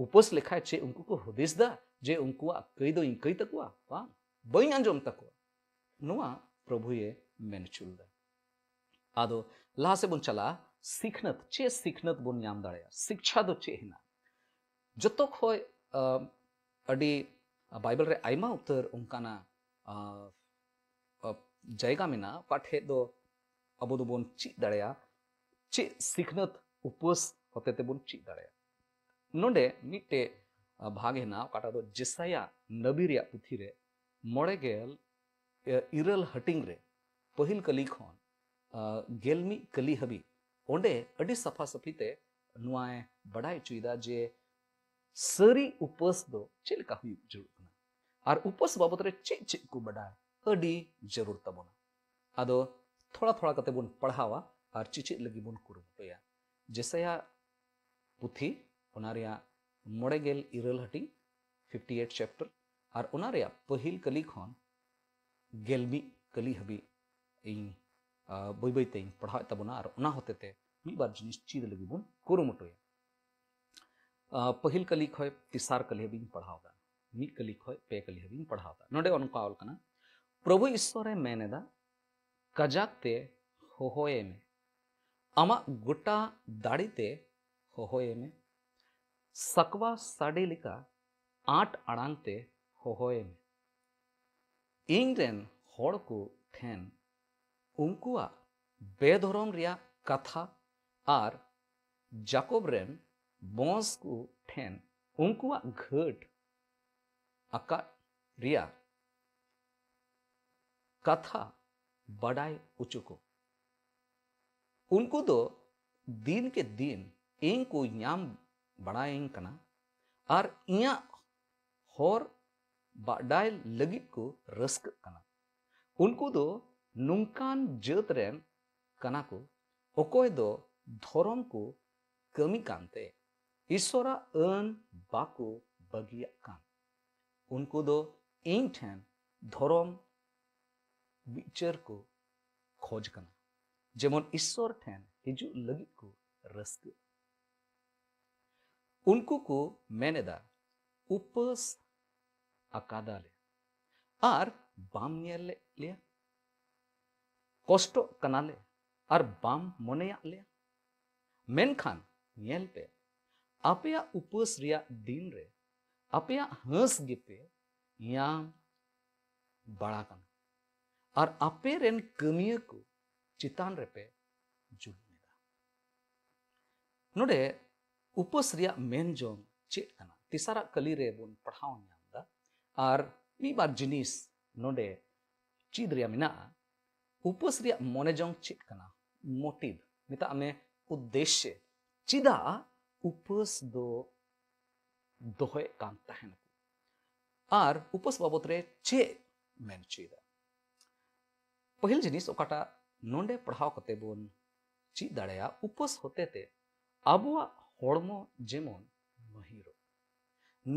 ᱩᱯᱟᱹᱥ ᱞᱮᱠᱷᱟᱡ ᱪᱮᱫ ᱩᱱᱠᱩ ᱠᱚ ᱦᱩᱫᱤᱥ ᱫᱟ ᱡᱮ ᱩᱱᱠᱩᱣᱟᱜ ᱠᱟᱹᱭ ᱫᱚ ᱤᱧ ᱠᱟᱹᱭ ᱛᱟᱠᱚᱣᱟ? ᱵᱟᱝ, ᱵᱟᱹᱧ ᱟᱸᱡᱚᱢ ᱛᱟᱠᱚᱣᱟ᱾ ᱱᱚᱣᱟ ᱯᱨᱚᱵᱷᱩᱭᱮ ᱢᱮᱱ ᱦᱚᱪᱚ ᱞᱮᱫᱟ᱾ ᱟᱫᱚ ᱞᱟᱦᱟ ᱥᱮᱫ ᱵᱚᱱ ᱪᱟᱞᱟᱜᱼᱟ᱾ ᱥᱤᱠᱷᱱᱟᱹᱛ, ᱪᱮᱫ ᱥᱤᱠᱷᱱᱟᱹᱛ ᱵᱚᱱ ᱧᱟᱢ ᱫᱟᱲᱮᱭᱟᱜᱼᱟ? ᱥᱤᱠᱪᱷᱟ ᱫᱚ ᱪᱮᱫ ᱦᱮᱱᱟᱜ? ᱡᱚᱛᱚ ᱠᱷᱚᱡ, ᱟ, ᱟᱹᱰᱤ, ᱟ, ᱵᱟᱭᱵᱮᱞ ᱨᱮ ᱟᱭᱢᱟ ᱩᱛᱟᱹᱨ ᱚᱱᱠᱟᱱᱟᱜ, ᱟ, ᱟ, ᱡᱟᱭᱜᱟ ᱢᱮᱱᱟᱜᱼᱟ, ᱚᱠᱟ ᱴᱷᱮᱡ ᱫᱚ ᱟᱵᱚ ᱫᱚᱵᱚᱱ ᱪᱮᱫ ᱫᱟᱲᱮᱭᱟᱜᱼᱟ, ᱪᱮᱫ ᱥᱤᱠᱷᱱᱟᱹᱛ ᱩᱯᱟᱹᱥ ᱦᱚᱛᱮ ᱛᱮᱵᱚᱱ ᱪᱮᱫ ᱫᱟᱲᱮᱭᱟᱜᱼᱟ᱾ ᱱᱚᱰᱮ ᱢᱤᱫᱴᱮᱡ, ᱟ, ᱵᱷᱟᱜᱽ ᱦᱮᱱᱟᱜᱼᱟ, ᱚᱠᱟᱴᱟᱜ ᱫᱚ ᱡᱮᱥᱟᱭᱟ ᱱᱟᱵᱤ ᱨᱮᱭᱟᱜ ᱯᱩᱛᱷᱤ ᱨᱮ ᱢᱚᱬᱮ ᱜᱮᱞ ᱤᱨᱟᱹᱞ ᱦᱟᱹᱴᱤᱧ ᱨᱮ ᱯᱟᱹᱦᱤᱞ ᱠᱟᱹᱞᱤ ᱠᱷᱚᱱ, ᱟ, ᱜᱮᱞ ᱢᱤᱫ ᱠᱟᱹᱞᱤ ᱦᱟᱹᱵᱤᱡ ᱚᱸᱰᱮ ᱟᱹᱰᱤ ᱥᱟᱯᱷᱟ ᱥᱟᱹᱯᱷᱤ ᱛᱮ ᱱᱚᱣᱟᱭ ᱵᱟᱰᱟᱭ ᱦᱚᱪᱚᱭᱮᱫᱟ ᱡᱮ ᱥᱟᱹᱨᱤ ᱩᱯᱟᱹᱥ ᱫᱚ ᱪᱮᱫ ᱞᱮᱠᱟ ᱦᱩᱭᱩᱜ ᱡᱟᱹᱨᱩᱲ ᱠᱟᱱᱟ ᱟᱨ ᱩᱯᱟᱹᱥ ᱵᱟᱵᱚᱫ ᱨᱮ ᱪᱮᱫ ᱪᱮᱫ ᱠᱚ ᱵᱟᱰᱟᱭ ᱟᱹᱰᱤ ᱡᱟᱹᱨᱩᱲ ᱛᱟᱵᱚᱱᱟ᱾ ᱟᱫᱚ ᱛᱷᱚᱲᱟ ᱛᱷᱚᱲᱟ ᱠᱟᱛᱮ ᱵᱚᱱ ᱯᱟᱲᱦᱟᱣᱟ ᱟᱨ ᱪᱮᱪᱮᱫ ᱞᱟᱹᱜᱤᱫ ᱵᱚᱱ ᱠᱩᱨᱩᱢᱩᱴᱩᱭᱟ᱾ ᱡᱮᱥᱟᱭᱟ ᱯᱩᱛᱷᱤ, ᱚᱱᱟ ᱨᱮᱭᱟᱜ ᱢᱚᱬᱮ ᱜᱮᱞ ᱤᱨᱟᱹᱞ ᱦᱟᱹᱴᱤᱧ, fifty eight chapter, ᱟᱨ ᱚᱱᱟ ᱨᱮᱭᱟᱜ ᱯᱟᱹᱦᱤᱞ ᱠᱟᱹᱞᱤ ᱠᱷᱚᱱ ᱜᱮᱞ ᱢᱤᱫ ᱠᱟᱹᱞᱤ ᱦᱟᱹᱵᱤᱡ ᱤᱧ, ᱟ, ᱵᱟᱹᱭ ᱵᱟᱹᱭ ᱛᱮᱧ ᱯᱟᱲᱦᱟᱣᱮᱫ ᱛᱟᱵᱚᱱᱟ ᱟᱨ ᱚᱱᱟ ᱦᱚᱛᱮ ᱛᱮ ᱢᱤᱫ ᱵᱟᱨ ᱡᱤᱱᱤᱥ ᱪᱮᱫ ᱞᱟᱹᱜᱤᱫ ᱵᱚᱱ ᱠᱩᱨᱩᱢᱩᱴᱩᱭᱟ᱾ ᱟ, ᱯᱟᱹᱦᱤᱞ ᱠᱟᱹᱞᱤ ᱠᱷᱚᱱ ᱛᱮᱥᱟᱨ ᱠᱟᱹᱞᱤ ᱦᱟᱹᱵᱤᱡ ᱤᱧ ᱯᱟᱲᱦᱟᱣ ᱮᱫᱟ, ᱢᱤᱫ ᱠᱟᱹᱞᱤ ᱠᱷᱚᱱ ᱯᱮ ᱠᱟᱹᱞᱤ ᱦᱟᱹᱵᱤᱡ ᱤᱧ ᱯᱟᱲᱦᱟᱣ ᱮᱫᱟ᱾ ᱱᱚᱰᱮ ᱚᱱᱠᱟ ᱚᱞ ᱠᱟᱱᱟ, ᱯᱨᱚᱵᱷᱩ ᱤᱥᱥᱚᱨᱮ ᱢᱮᱱ ᱮᱫᱟ, ᱠᱟᱡᱟᱠ ᱛᱮ ᱦᱚᱦᱚᱭᱮ ᱢᱮ, ᱟᱢᱟᱜ ᱜᱚᱴᱟ ᱫᱟᱲᱮ ᱛᱮ ᱦᱚᱦᱚᱭᱮ ᱢᱮ, ᱥᱟᱠᱣᱟ ᱥᱟᱰᱮ ᱞᱮᱠᱟ ᱟᱸᱴ ᱟᱲᱟᱝ ᱛᱮ ᱦᱚᱦᱚᱭᱮ ᱢᱮ᱾ ᱤᱧ ᱨᱮᱱ ᱦᱚᱲ ᱠᱚ ᱴᱷᱮᱱ ᱩᱱᱠᱩᱣᱟᱜ ᱵᱮᱫᱷᱚᱨᱚᱢ ᱨᱮᱭᱟᱜ ᱠᱟᱛᱷᱟ ᱟᱨ ᱡᱟᱠᱚᱵ ᱨᱮᱱ ᱵᱚᱸᱥ ᱠᱚ ᱴᱷᱮᱱ ᱩᱱᱠᱩᱣᱟᱜ ᱜᱷᱟᱹᱴ ᱟᱠᱟᱫ ᱨᱮᱭᱟᱜ ᱠᱟᱛᱷᱟ ᱵᱟᱰᱟᱭ ᱦᱚᱪᱚ ᱠᱚ᱾ ᱩᱱᱠᱩ ᱫᱚ ᱫᱤᱱ ᱠᱮ ᱫᱤᱱ ᱤᱧ ᱠᱚ ᱧᱟᱢ ᱵᱟᱲᱟᱭᱤᱧ ᱠᱟᱱᱟ ᱟᱨ ᱤᱧᱟᱹᱜ ᱦᱚᱨ ᱵᱟᱰᱟᱭ ᱞᱟᱹᱜᱤᱫ ᱠᱚ ᱨᱟᱹᱥᱠᱟᱹᱜ ᱠᱟᱱᱟ᱾ ᱩᱱᱠᱩ ᱫᱚ ᱱᱚᱝᱠᱟᱱ ᱡᱟᱹᱛ ᱨᱮᱱ ᱠᱟᱱᱟ ᱠᱚ, ᱚᱠᱚᱭ ᱫᱚ ᱫᱷᱚᱨᱚᱢ ᱠᱚ ᱠᱟᱹᱢᱤ ᱠᱟᱱᱛᱮ ᱤᱥᱥᱚᱨᱟᱜ ᱟᱹᱱ ᱵᱟᱠᱚ ᱵᱟᱹᱜᱤᱭᱟᱜ ᱠᱟᱱ᱾ ᱩᱱᱠᱩ ᱫᱚ ᱤᱧ ᱴᱷᱮᱱ ᱫᱷᱚᱨᱚᱢ ᱵᱤᱪᱟᱹᱨ ᱠᱚ ᱠᱷᱚᱡᱽ ᱠᱟᱱᱟ, ᱡᱮᱢᱚᱱ ᱤᱥᱥᱚᱨ ᱴᱷᱮᱱ ᱦᱤᱡᱩᱜ ᱞᱟᱹᱜᱤᱫ ᱠᱚ ᱨᱟᱹᱥᱠᱟᱹᱜ᱾ ᱩᱱᱠᱩ ᱠᱚ ᱢᱮᱱ ᱮᱫᱟ, ᱩᱯᱟᱹᱥ ᱟᱠᱟᱫᱟᱞᱮ ᱟᱨ ᱵᱟᱢ ᱧᱮᱞ ᱞᱮᱫ ᱞᱮᱭᱟ, ᱠᱚᱥᱴᱚᱜ ᱠᱟᱱᱟᱞᱮ ᱟᱨ ᱵᱟᱢ ᱢᱚᱱᱮᱭᱟᱜ ᱞᱮᱭᱟ᱾ ᱢᱮᱱᱠᱷᱟᱱ ᱧᱮᱞ ᱯᱮ, ᱟᱯᱮᱭᱟᱜ ᱩᱯᱟᱹᱥ ᱨᱮᱭᱟᱜ ᱫᱤᱱ ᱨᱮ ᱟᱯᱮᱭᱟᱜ ᱦᱟᱹᱸᱥ ᱜᱮᱯᱮ ᱧᱟᱢ ᱵᱟᱲᱟ ᱠᱟᱱᱟ ᱟᱨ ᱟᱯᱮ ᱨᱮᱱ ᱠᱟᱹᱢᱤᱭᱟᱹ ᱠᱚ ᱪᱮᱛᱟᱱ ᱨᱮᱯᱮ ᱡᱩᱞᱩᱢ ᱮᱫᱟ᱾ ᱱᱚᱰᱮ ᱩᱯᱟᱹᱥ ᱨᱮᱭᱟᱜ ᱢᱮᱱ ᱡᱚᱝ ᱪᱮᱫ ᱠᱟᱱᱟ? ᱛᱮᱥᱟᱨᱟᱜ ᱠᱟᱹᱞᱤ ᱨᱮ ᱵᱚᱱ ᱯᱟᱲᱦᱟᱣ ᱧᱟᱢ ᱮᱫᱟ᱾ ᱟᱨ ᱢᱤᱫ ᱵᱟᱨ ᱡᱤᱱᱤᱥ ᱱᱚᱰᱮ ᱪᱮᱫ ᱨᱮᱭᱟᱜ ᱢᱮᱱᱟᱜᱼᱟ᱾ ᱩᱯᱟᱹᱥ ᱨᱮᱭᱟᱜ ᱢᱚᱱᱮ ᱡᱚᱝ ᱪᱮᱫ ᱠᱟᱱᱟ? ᱢᱳᱴᱤᱵᱷ, ᱢᱮᱛᱟᱜ ᱢᱮ ᱩᱫᱽᱫᱮᱥᱥᱚ, ᱪᱮᱫᱟᱜ ᱩᱯᱟᱹᱥ ᱫᱚ ᱫᱚᱦᱚᱭᱮᱫ ᱠᱟᱱ ᱛᱟᱦᱮᱱᱟᱠᱚ? ᱟᱨ ᱩᱯᱟᱹᱥ ᱵᱟᱵᱚᱛ ᱨᱮ ᱪᱮᱫ ᱢᱮᱱ ᱦᱚᱪᱚᱭᱮᱫᱟ? ᱯᱟᱹᱦᱤᱞ ᱡᱤᱱᱤᱥ ᱚᱠᱟᱴᱟᱜ ᱱᱚᱰᱮ ᱯᱟᱲᱦᱟᱣ ᱠᱟᱛᱮ ᱵᱚᱱ ᱪᱮᱫ ᱫᱟᱲᱮᱭᱟᱜᱼᱟ, ᱩᱯᱟᱹᱥ ᱦᱚᱛᱮᱛᱮ ᱟᱵᱚᱣᱟᱜ ᱦᱚᱲᱢᱚ ᱡᱮᱢᱚᱱ ᱢᱟᱹᱦᱤᱨᱚᱜ,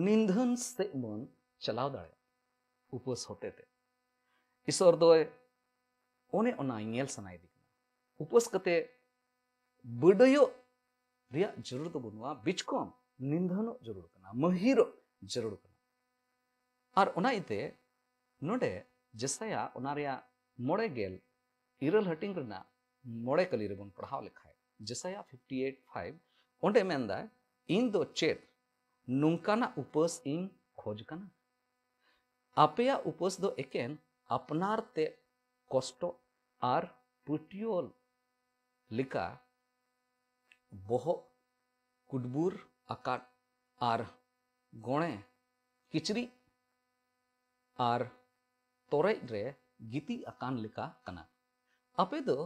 ᱱᱤᱫᱷᱟᱹᱱ ᱥᱮᱫ ᱵᱚᱱ ᱪᱟᱞᱟᱣ ᱫᱟᱲᱮᱭᱟᱜᱼᱟ᱾ ᱩᱯᱟᱹᱥ ᱦᱚᱛᱮᱛᱮ ᱤᱥᱚᱨ ᱫᱚᱭ ᱚᱱᱮ ᱚᱱᱟ ᱧᱮᱞ ᱥᱟᱱᱟᱭᱮᱫᱮ ᱠᱟᱱᱟ᱾ ᱩᱯᱟᱹᱥ ᱠᱟᱛᱮ ᱵᱟᱹᱰᱟᱹᱭᱚᱜ ᱨᱮᱭᱟᱜ ᱡᱟᱹᱨᱩᱲ ᱫᱚ ᱵᱟᱹᱱᱩᱜᱼᱟ, ᱵᱤᱪᱠᱚᱢ ᱱᱤᱫᱷᱟᱹᱱᱚᱜ ᱡᱟᱹᱨᱩᱲ ᱠᱟᱱᱟ, ᱢᱟᱹᱦᱤᱨᱚᱜ ᱡᱟᱹᱨᱩᱲ ᱠᱟᱱᱟ᱾ ᱟᱨ ᱚᱱᱟ ᱤᱭᱟᱹᱛᱮ ᱱᱚᱰᱮ ᱡᱮᱥᱟᱭᱟ ᱚᱱᱟ ᱨᱮᱭᱟᱜ ᱢᱚᱬᱮ ᱜᱮᱞ ᱤᱨᱟᱹᱞ ᱦᱟᱹᱴᱤᱧ ᱨᱮᱱᱟᱜ ᱢᱚᱬᱮ ᱠᱟᱹᱞᱤ ᱨᱮᱵᱚᱱ ᱯᱟᱲᱦᱟᱣ ᱞᱮᱠᱷᱟᱡ, ᱡᱮᱥᱟᱭᱟ ᱯᱷᱤᱯᱴᱤ ᱮᱭᱤᱴ ᱯᱷᱟᱭᱤᱵᱷ, ᱚᱸᱰᱮ ᱢᱮᱱᱫᱟᱭ, "ᱤᱧ ᱫᱚ ᱪᱮᱫ ᱱᱚᱝᱠᱟᱱᱟᱜ ᱩᱯᱟᱹᱥ ᱤᱧ ᱠᱷᱚᱡᱽ ᱠᱟᱱᱟ? ᱟᱯᱮᱭᱟᱜ ᱩᱯᱟᱹᱥ ᱫᱚ ᱮᱠᱮᱱ ᱟᱯᱱᱟᱨ ᱛᱮ ᱠᱚᱥᱴᱚ ᱟᱨ ᱯᱟᱹᱴᱭᱟᱹᱣ ᱞᱮᱠᱟ ᱵᱚᱦᱚᱜ ᱠᱩᱰᱵᱩᱨ ᱟᱠᱟᱫ ᱟᱨ ᱜᱚᱲᱮ ᱠᱤᱪᱨᱤᱡ ᱟᱨ ᱛᱚᱨᱮᱡ ᱨᱮ ᱜᱤᱛᱤᱡ ᱟᱠᱟᱱ ᱞᱮᱠᱟ ᱠᱟᱱᱟ᱾ ᱟᱯᱮ ᱫᱚ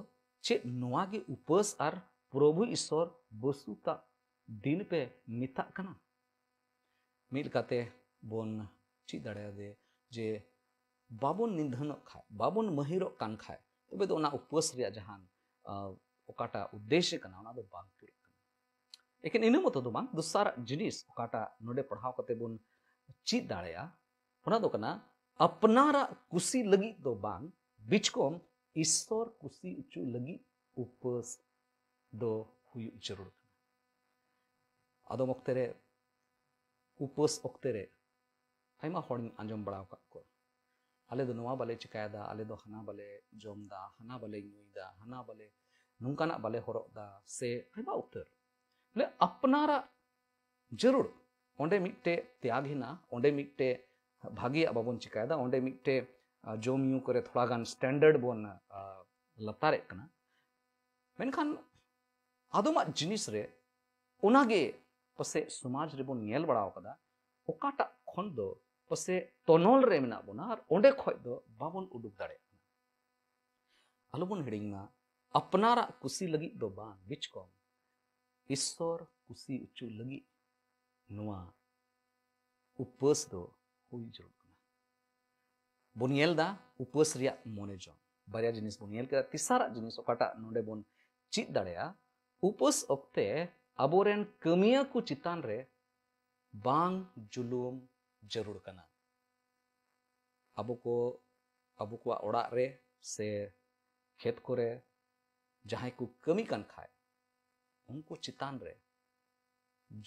ᱪᱮᱫ ᱱᱚᱣᱟ ᱜᱮ ᱩᱯᱟᱹᱥ ᱟᱨ ᱯᱨᱚᱵᱷᱩ ᱤᱥᱚᱨ ᱵᱟᱹᱥᱩᱛᱟᱜ ᱫᱤᱱ ᱯᱮ ᱢᱮᱛᱟᱜ ᱠᱟᱱᱟ?" ᱢᱤᱫ ᱞᱮᱠᱟᱛᱮ ᱵᱚᱱ ᱪᱮᱫ ᱫᱟᱲᱮᱭᱟᱫᱮ ᱡᱮ ᱵᱟᱵᱚᱱ ᱱᱤᱫᱷᱟᱹᱱᱚᱜ ᱠᱷᱟᱡ, ᱵᱟᱵᱚᱱ ᱢᱟᱹᱦᱤᱨᱚᱜ ᱠᱟᱱ ᱠᱷᱟᱡ, ᱛᱚᱵᱮ ᱫᱚ ᱚᱱᱟ ᱩᱯᱟᱹᱥ ᱨᱮᱭᱟᱜ ᱡᱟᱦᱟᱸ, ᱟ, ᱚᱠᱟᱴᱟᱜ ᱩᱫᱽᱫᱮᱥᱥᱚ ᱠᱟᱱᱟ, ᱚᱱᱟ ᱫᱚ ᱵᱟᱝ ᱯᱩᱨᱟᱹᱜ ᱠᱟᱱᱟ᱾ ᱮᱠᱮᱱ ᱤᱱᱟᱹ ᱢᱚᱛᱚ ᱫᱚ ᱵᱟᱝ, ᱫᱚᱥᱟᱨ ᱡᱤᱱᱤᱥ ᱚᱠᱟᱴᱟᱜ ᱱᱚᱰᱮ ᱯᱟᱲᱦᱟᱣ ᱠᱟᱛᱮ ᱵᱚᱱ ᱪᱮᱫ ᱫᱟᱲᱮᱭᱟᱜᱼᱟ, ᱚᱱᱟ ᱫᱚ ᱠᱟᱱᱟ ᱟᱯᱱᱟᱨᱟᱜ ᱠᱩᱥᱤ ᱞᱟᱹᱜᱤᱫ ᱫᱚ ᱵᱟᱝ, ᱵᱤᱪᱠᱚᱢ ᱤᱥᱚᱨ ᱠᱩᱥᱤ ᱦᱚᱪᱚ ᱞᱟᱹᱜᱤᱫ ᱩᱯᱟᱹᱥ ᱫᱚ ᱦᱩᱭᱩᱜ ᱡᱟᱹᱨᱩᱲ ᱠᱟᱱᱟ᱾ ᱟᱫᱚᱢ ᱚᱠᱛᱮ ᱨᱮ ᱩᱯᱟᱹᱥ ᱚᱠᱛᱮ ᱨᱮ ᱟᱭᱢᱟ ᱦᱚᱲᱤᱧ ᱟᱸᱡᱚᱢ ᱵᱟᱲᱟ ᱟᱠᱟᱫ ᱠᱚᱣᱟ, "ᱟᱞᱮ ᱫᱚ ᱱᱚᱣᱟ ᱵᱟᱞᱮ ᱪᱤᱠᱟᱭᱮᱫᱟ, ᱟᱞᱮ ᱫᱚ ᱦᱟᱱᱟ ᱵᱟᱞᱮ ᱡᱚᱢ ᱫᱟ, ᱦᱟᱱᱟ ᱵᱟᱞᱮ ᱧᱩᱭᱫᱟ, ᱦᱟᱱᱟ ᱵᱟᱞᱮ, ᱱᱚᱝᱠᱟᱱᱟᱜ ᱵᱟᱞᱮ ᱦᱚᱨᱚᱜ ᱫᱟ", ᱥᱮ ᱟᱭᱢᱟ ᱩᱛᱟᱹᱨ᱾ ᱵᱚᱞᱮ ᱟᱯᱱᱟᱨᱟᱜ ᱡᱟᱹᱨᱩᱲ, ᱚᱸᱰᱮ ᱢᱤᱫᱴᱮᱡ ᱛᱮᱭᱟᱜ ᱦᱮᱱᱟᱜᱼᱟ, ᱚᱸᱰᱮ ᱢᱤᱫᱴᱮᱡ ᱵᱷᱟᱜᱤᱭᱟᱜ ᱵᱟᱵᱚᱱ ᱪᱤᱠᱟᱭᱮᱫᱟ, ᱚᱸᱰᱮ ᱢᱤᱫᱴᱮᱡ, ᱟ, ᱡᱚᱢ ᱧᱩ ᱠᱚᱨᱮ ᱛᱷᱚᱲᱟ ᱜᱟᱱ standard ᱵᱚᱱ, ᱟ, ᱞᱟᱛᱟᱨᱮᱫ ᱠᱟᱱᱟ᱾ ᱢᱮᱱᱠᱷᱟᱱ ᱟᱫᱚᱢᱟᱜ ᱡᱤᱱᱤᱥ ᱨᱮ ᱚᱱᱟᱜᱮ ᱯᱟᱥᱮᱡ ᱥᱚᱢᱟᱡᱽ ᱨᱮᱵᱚᱱ ᱧᱮᱞ ᱵᱟᱲᱟ ᱟᱠᱟᱫᱟ, ᱚᱠᱟᱴᱟᱜ ᱠᱷᱚᱱ ᱫᱚ ᱯᱟᱥᱮᱡ ᱛᱚᱱᱚᱞ ᱨᱮ ᱢᱮᱱᱟᱜ ᱵᱚᱱᱟ ᱟᱨ ᱚᱸᱰᱮ ᱠᱷᱚᱡ ᱫᱚ ᱵᱟᱵᱚᱱ ᱩᱰᱩᱠ ᱫᱟᱲᱮᱭᱟᱜ ᱠᱟᱱᱟ᱾ ᱟᱞᱚᱵᱚᱱ ᱦᱤᱲᱤᱧ ᱢᱟ, ᱟᱯᱱᱟᱨᱟᱜ ᱠᱩᱥᱤ ᱞᱟᱹᱜᱤᱫ ᱫᱚ ᱵᱟᱝ, ᱵᱤᱪᱠᱚᱢ ᱤᱥᱥᱚᱨ ᱠᱩᱥᱤ ᱦᱚᱪᱚ ᱞᱟᱹᱜᱤᱫ ᱱᱚᱣᱟ ᱩᱯᱟᱹᱥ ᱫᱚ ᱦᱩᱭ ᱡᱟᱹᱨᱩᱲ ᱠᱟᱱᱟ᱾ ᱵᱚᱱ ᱧᱮᱞ ᱮᱫᱟ ᱩᱯᱟᱹᱥ ᱨᱮᱭᱟᱜ ᱢᱚᱱᱮ ᱡᱚᱝ᱾ ᱵᱟᱨᱭᱟ ᱡᱤᱱᱤᱥ ᱵᱚᱱ ᱧᱮᱞ ᱠᱮᱫᱟ᱾ ᱛᱮᱥᱟᱨᱟᱜ ᱡᱤᱱᱤᱥ ᱚᱠᱟᱴᱟᱜ ᱱᱚᱰᱮ ᱵᱚᱱ ᱪᱮᱫ ᱫᱟᱲᱮᱭᱟᱜᱼᱟ, ᱩᱯᱟᱹᱥ ᱚᱠᱛᱮ ᱟᱵᱚᱨᱮᱱ ᱠᱟᱹᱢᱤᱭᱟᱹ ᱠᱚ ᱪᱮᱛᱟᱱ ᱨᱮ ᱵᱟᱝ ᱡᱩᱞᱩᱢ ᱡᱟᱹᱨᱩᱲ ᱠᱟᱱᱟ᱾ ᱟᱵᱚ ᱠᱚ, ᱟᱵᱚ ᱠᱚᱣᱟᱜ ᱚᱲᱟᱜ ᱨᱮ ᱥᱮ ᱠᱷᱮᱛ ᱠᱚᱨᱮ ᱡᱟᱦᱟᱸᱭ ᱠᱚ ᱠᱟᱹᱢᱤ ᱠᱟᱱ ᱠᱷᱟᱡ, ᱩᱱᱠᱩ ᱪᱮᱛᱟᱱ ᱨᱮ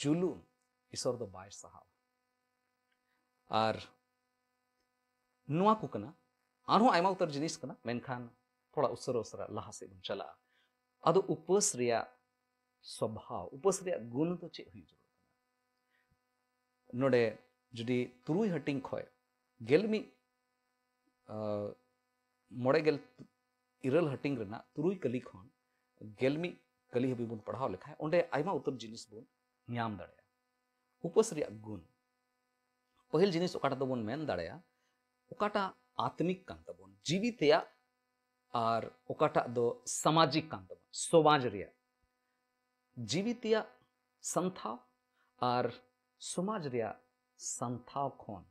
ᱡᱩᱞᱩᱢ ᱤᱥᱚᱨ ᱫᱚ ᱵᱟᱭ ᱥᱟᱦᱟᱣᱟ᱾ ᱟᱨ ᱱᱚᱣᱟ ᱠᱚ ᱠᱟᱱᱟ, ᱟᱨᱦᱚᱸ ᱟᱭᱢᱟ ᱩᱛᱟᱹᱨ ᱡᱤᱱᱤᱥ ᱠᱟᱱᱟ, ᱢᱮᱱᱠᱷᱟᱱ ᱛᱷᱚᱲᱟ ᱩᱥᱟᱹᱨᱟ ᱩᱥᱟᱹᱨᱟ ᱞᱟᱦᱟ ᱥᱮᱫ ᱵᱚᱱ ᱪᱟᱞᱟᱜᱼᱟ᱾ ᱟᱫᱚ ᱩᱯᱟᱹᱥ ᱨᱮᱭᱟᱜ ᱥᱚᱵᱷᱟᱣ, ᱩᱯᱟᱹᱥ ᱨᱮᱭᱟᱜ ᱜᱩᱱ ᱫᱚ ᱪᱮᱫ ᱦᱩᱭᱩᱜ ᱡᱟᱹᱨᱩᱲ ᱠᱟᱱᱟ? ᱱᱚᱰᱮ ᱡᱩᱫᱤ ᱛᱩᱨᱩᱭ ᱦᱟᱹᱴᱤᱧ ᱠᱷᱚᱱ ᱜᱮᱞ ᱢᱤᱫ, ᱟᱸ, ᱢᱚᱬᱮ ᱜᱮᱞ ᱤᱨᱟᱹᱞ ᱦᱟᱹᱴᱤᱧ ᱨᱮᱱᱟᱜ ᱛᱩᱨᱩᱭ ᱠᱟᱹᱞᱤ ᱠᱷᱚᱱ ᱜᱮᱞ ᱢᱤᱫ ᱠᱟᱹᱞᱤ ᱦᱟᱹᱵᱤᱡ ᱵᱚᱱ ᱯᱟᱲᱦᱟᱣ ᱞᱮᱠᱷᱟᱱ, ᱚᱸᱰᱮ ᱟᱭᱢᱟ ᱩᱛᱟᱹᱨ ᱡᱤᱱᱤᱥ ᱵᱚᱱ ᱧᱟᱢ ᱫᱟᱲᱮᱭᱟᱜᱼᱟ᱾ ᱩᱯᱟᱹᱥ ᱨᱮᱭᱟᱜ ᱜᱩᱱ, ᱯᱟᱹᱦᱤᱞ ᱡᱤᱱᱤᱥ ᱚᱠᱟᱴᱟᱜ ᱫᱚᱵᱚᱱ ᱢᱮᱱ ᱫᱟᱲᱮᱭᱟᱜᱼᱟ, ᱚᱠᱟᱴᱟᱜ ᱟᱛᱢᱤᱠ ᱠᱟᱱ ᱛᱟᱵᱚᱱ, ᱡᱤᱣᱤ ᱛᱮᱭᱟᱜ, ᱟᱨ ᱚᱠᱟᱴᱟᱜ ᱫᱚ ᱥᱟᱢᱟᱡᱤᱠ ᱠᱟᱱ ᱛᱟᱵᱚᱱ, ᱥᱚᱢᱟᱡᱽ ᱨᱮᱭᱟᱜ᱾ ᱡᱤᱣᱤ ᱛᱮᱭᱟᱜ ᱥᱟᱱᱛᱷᱟᱣ ᱟᱨ ᱥᱚᱢᱟᱡᱽ ᱨᱮᱭᱟᱜ ᱥᱟᱱᱛᱷᱟᱣ ᱠᱷᱚᱱ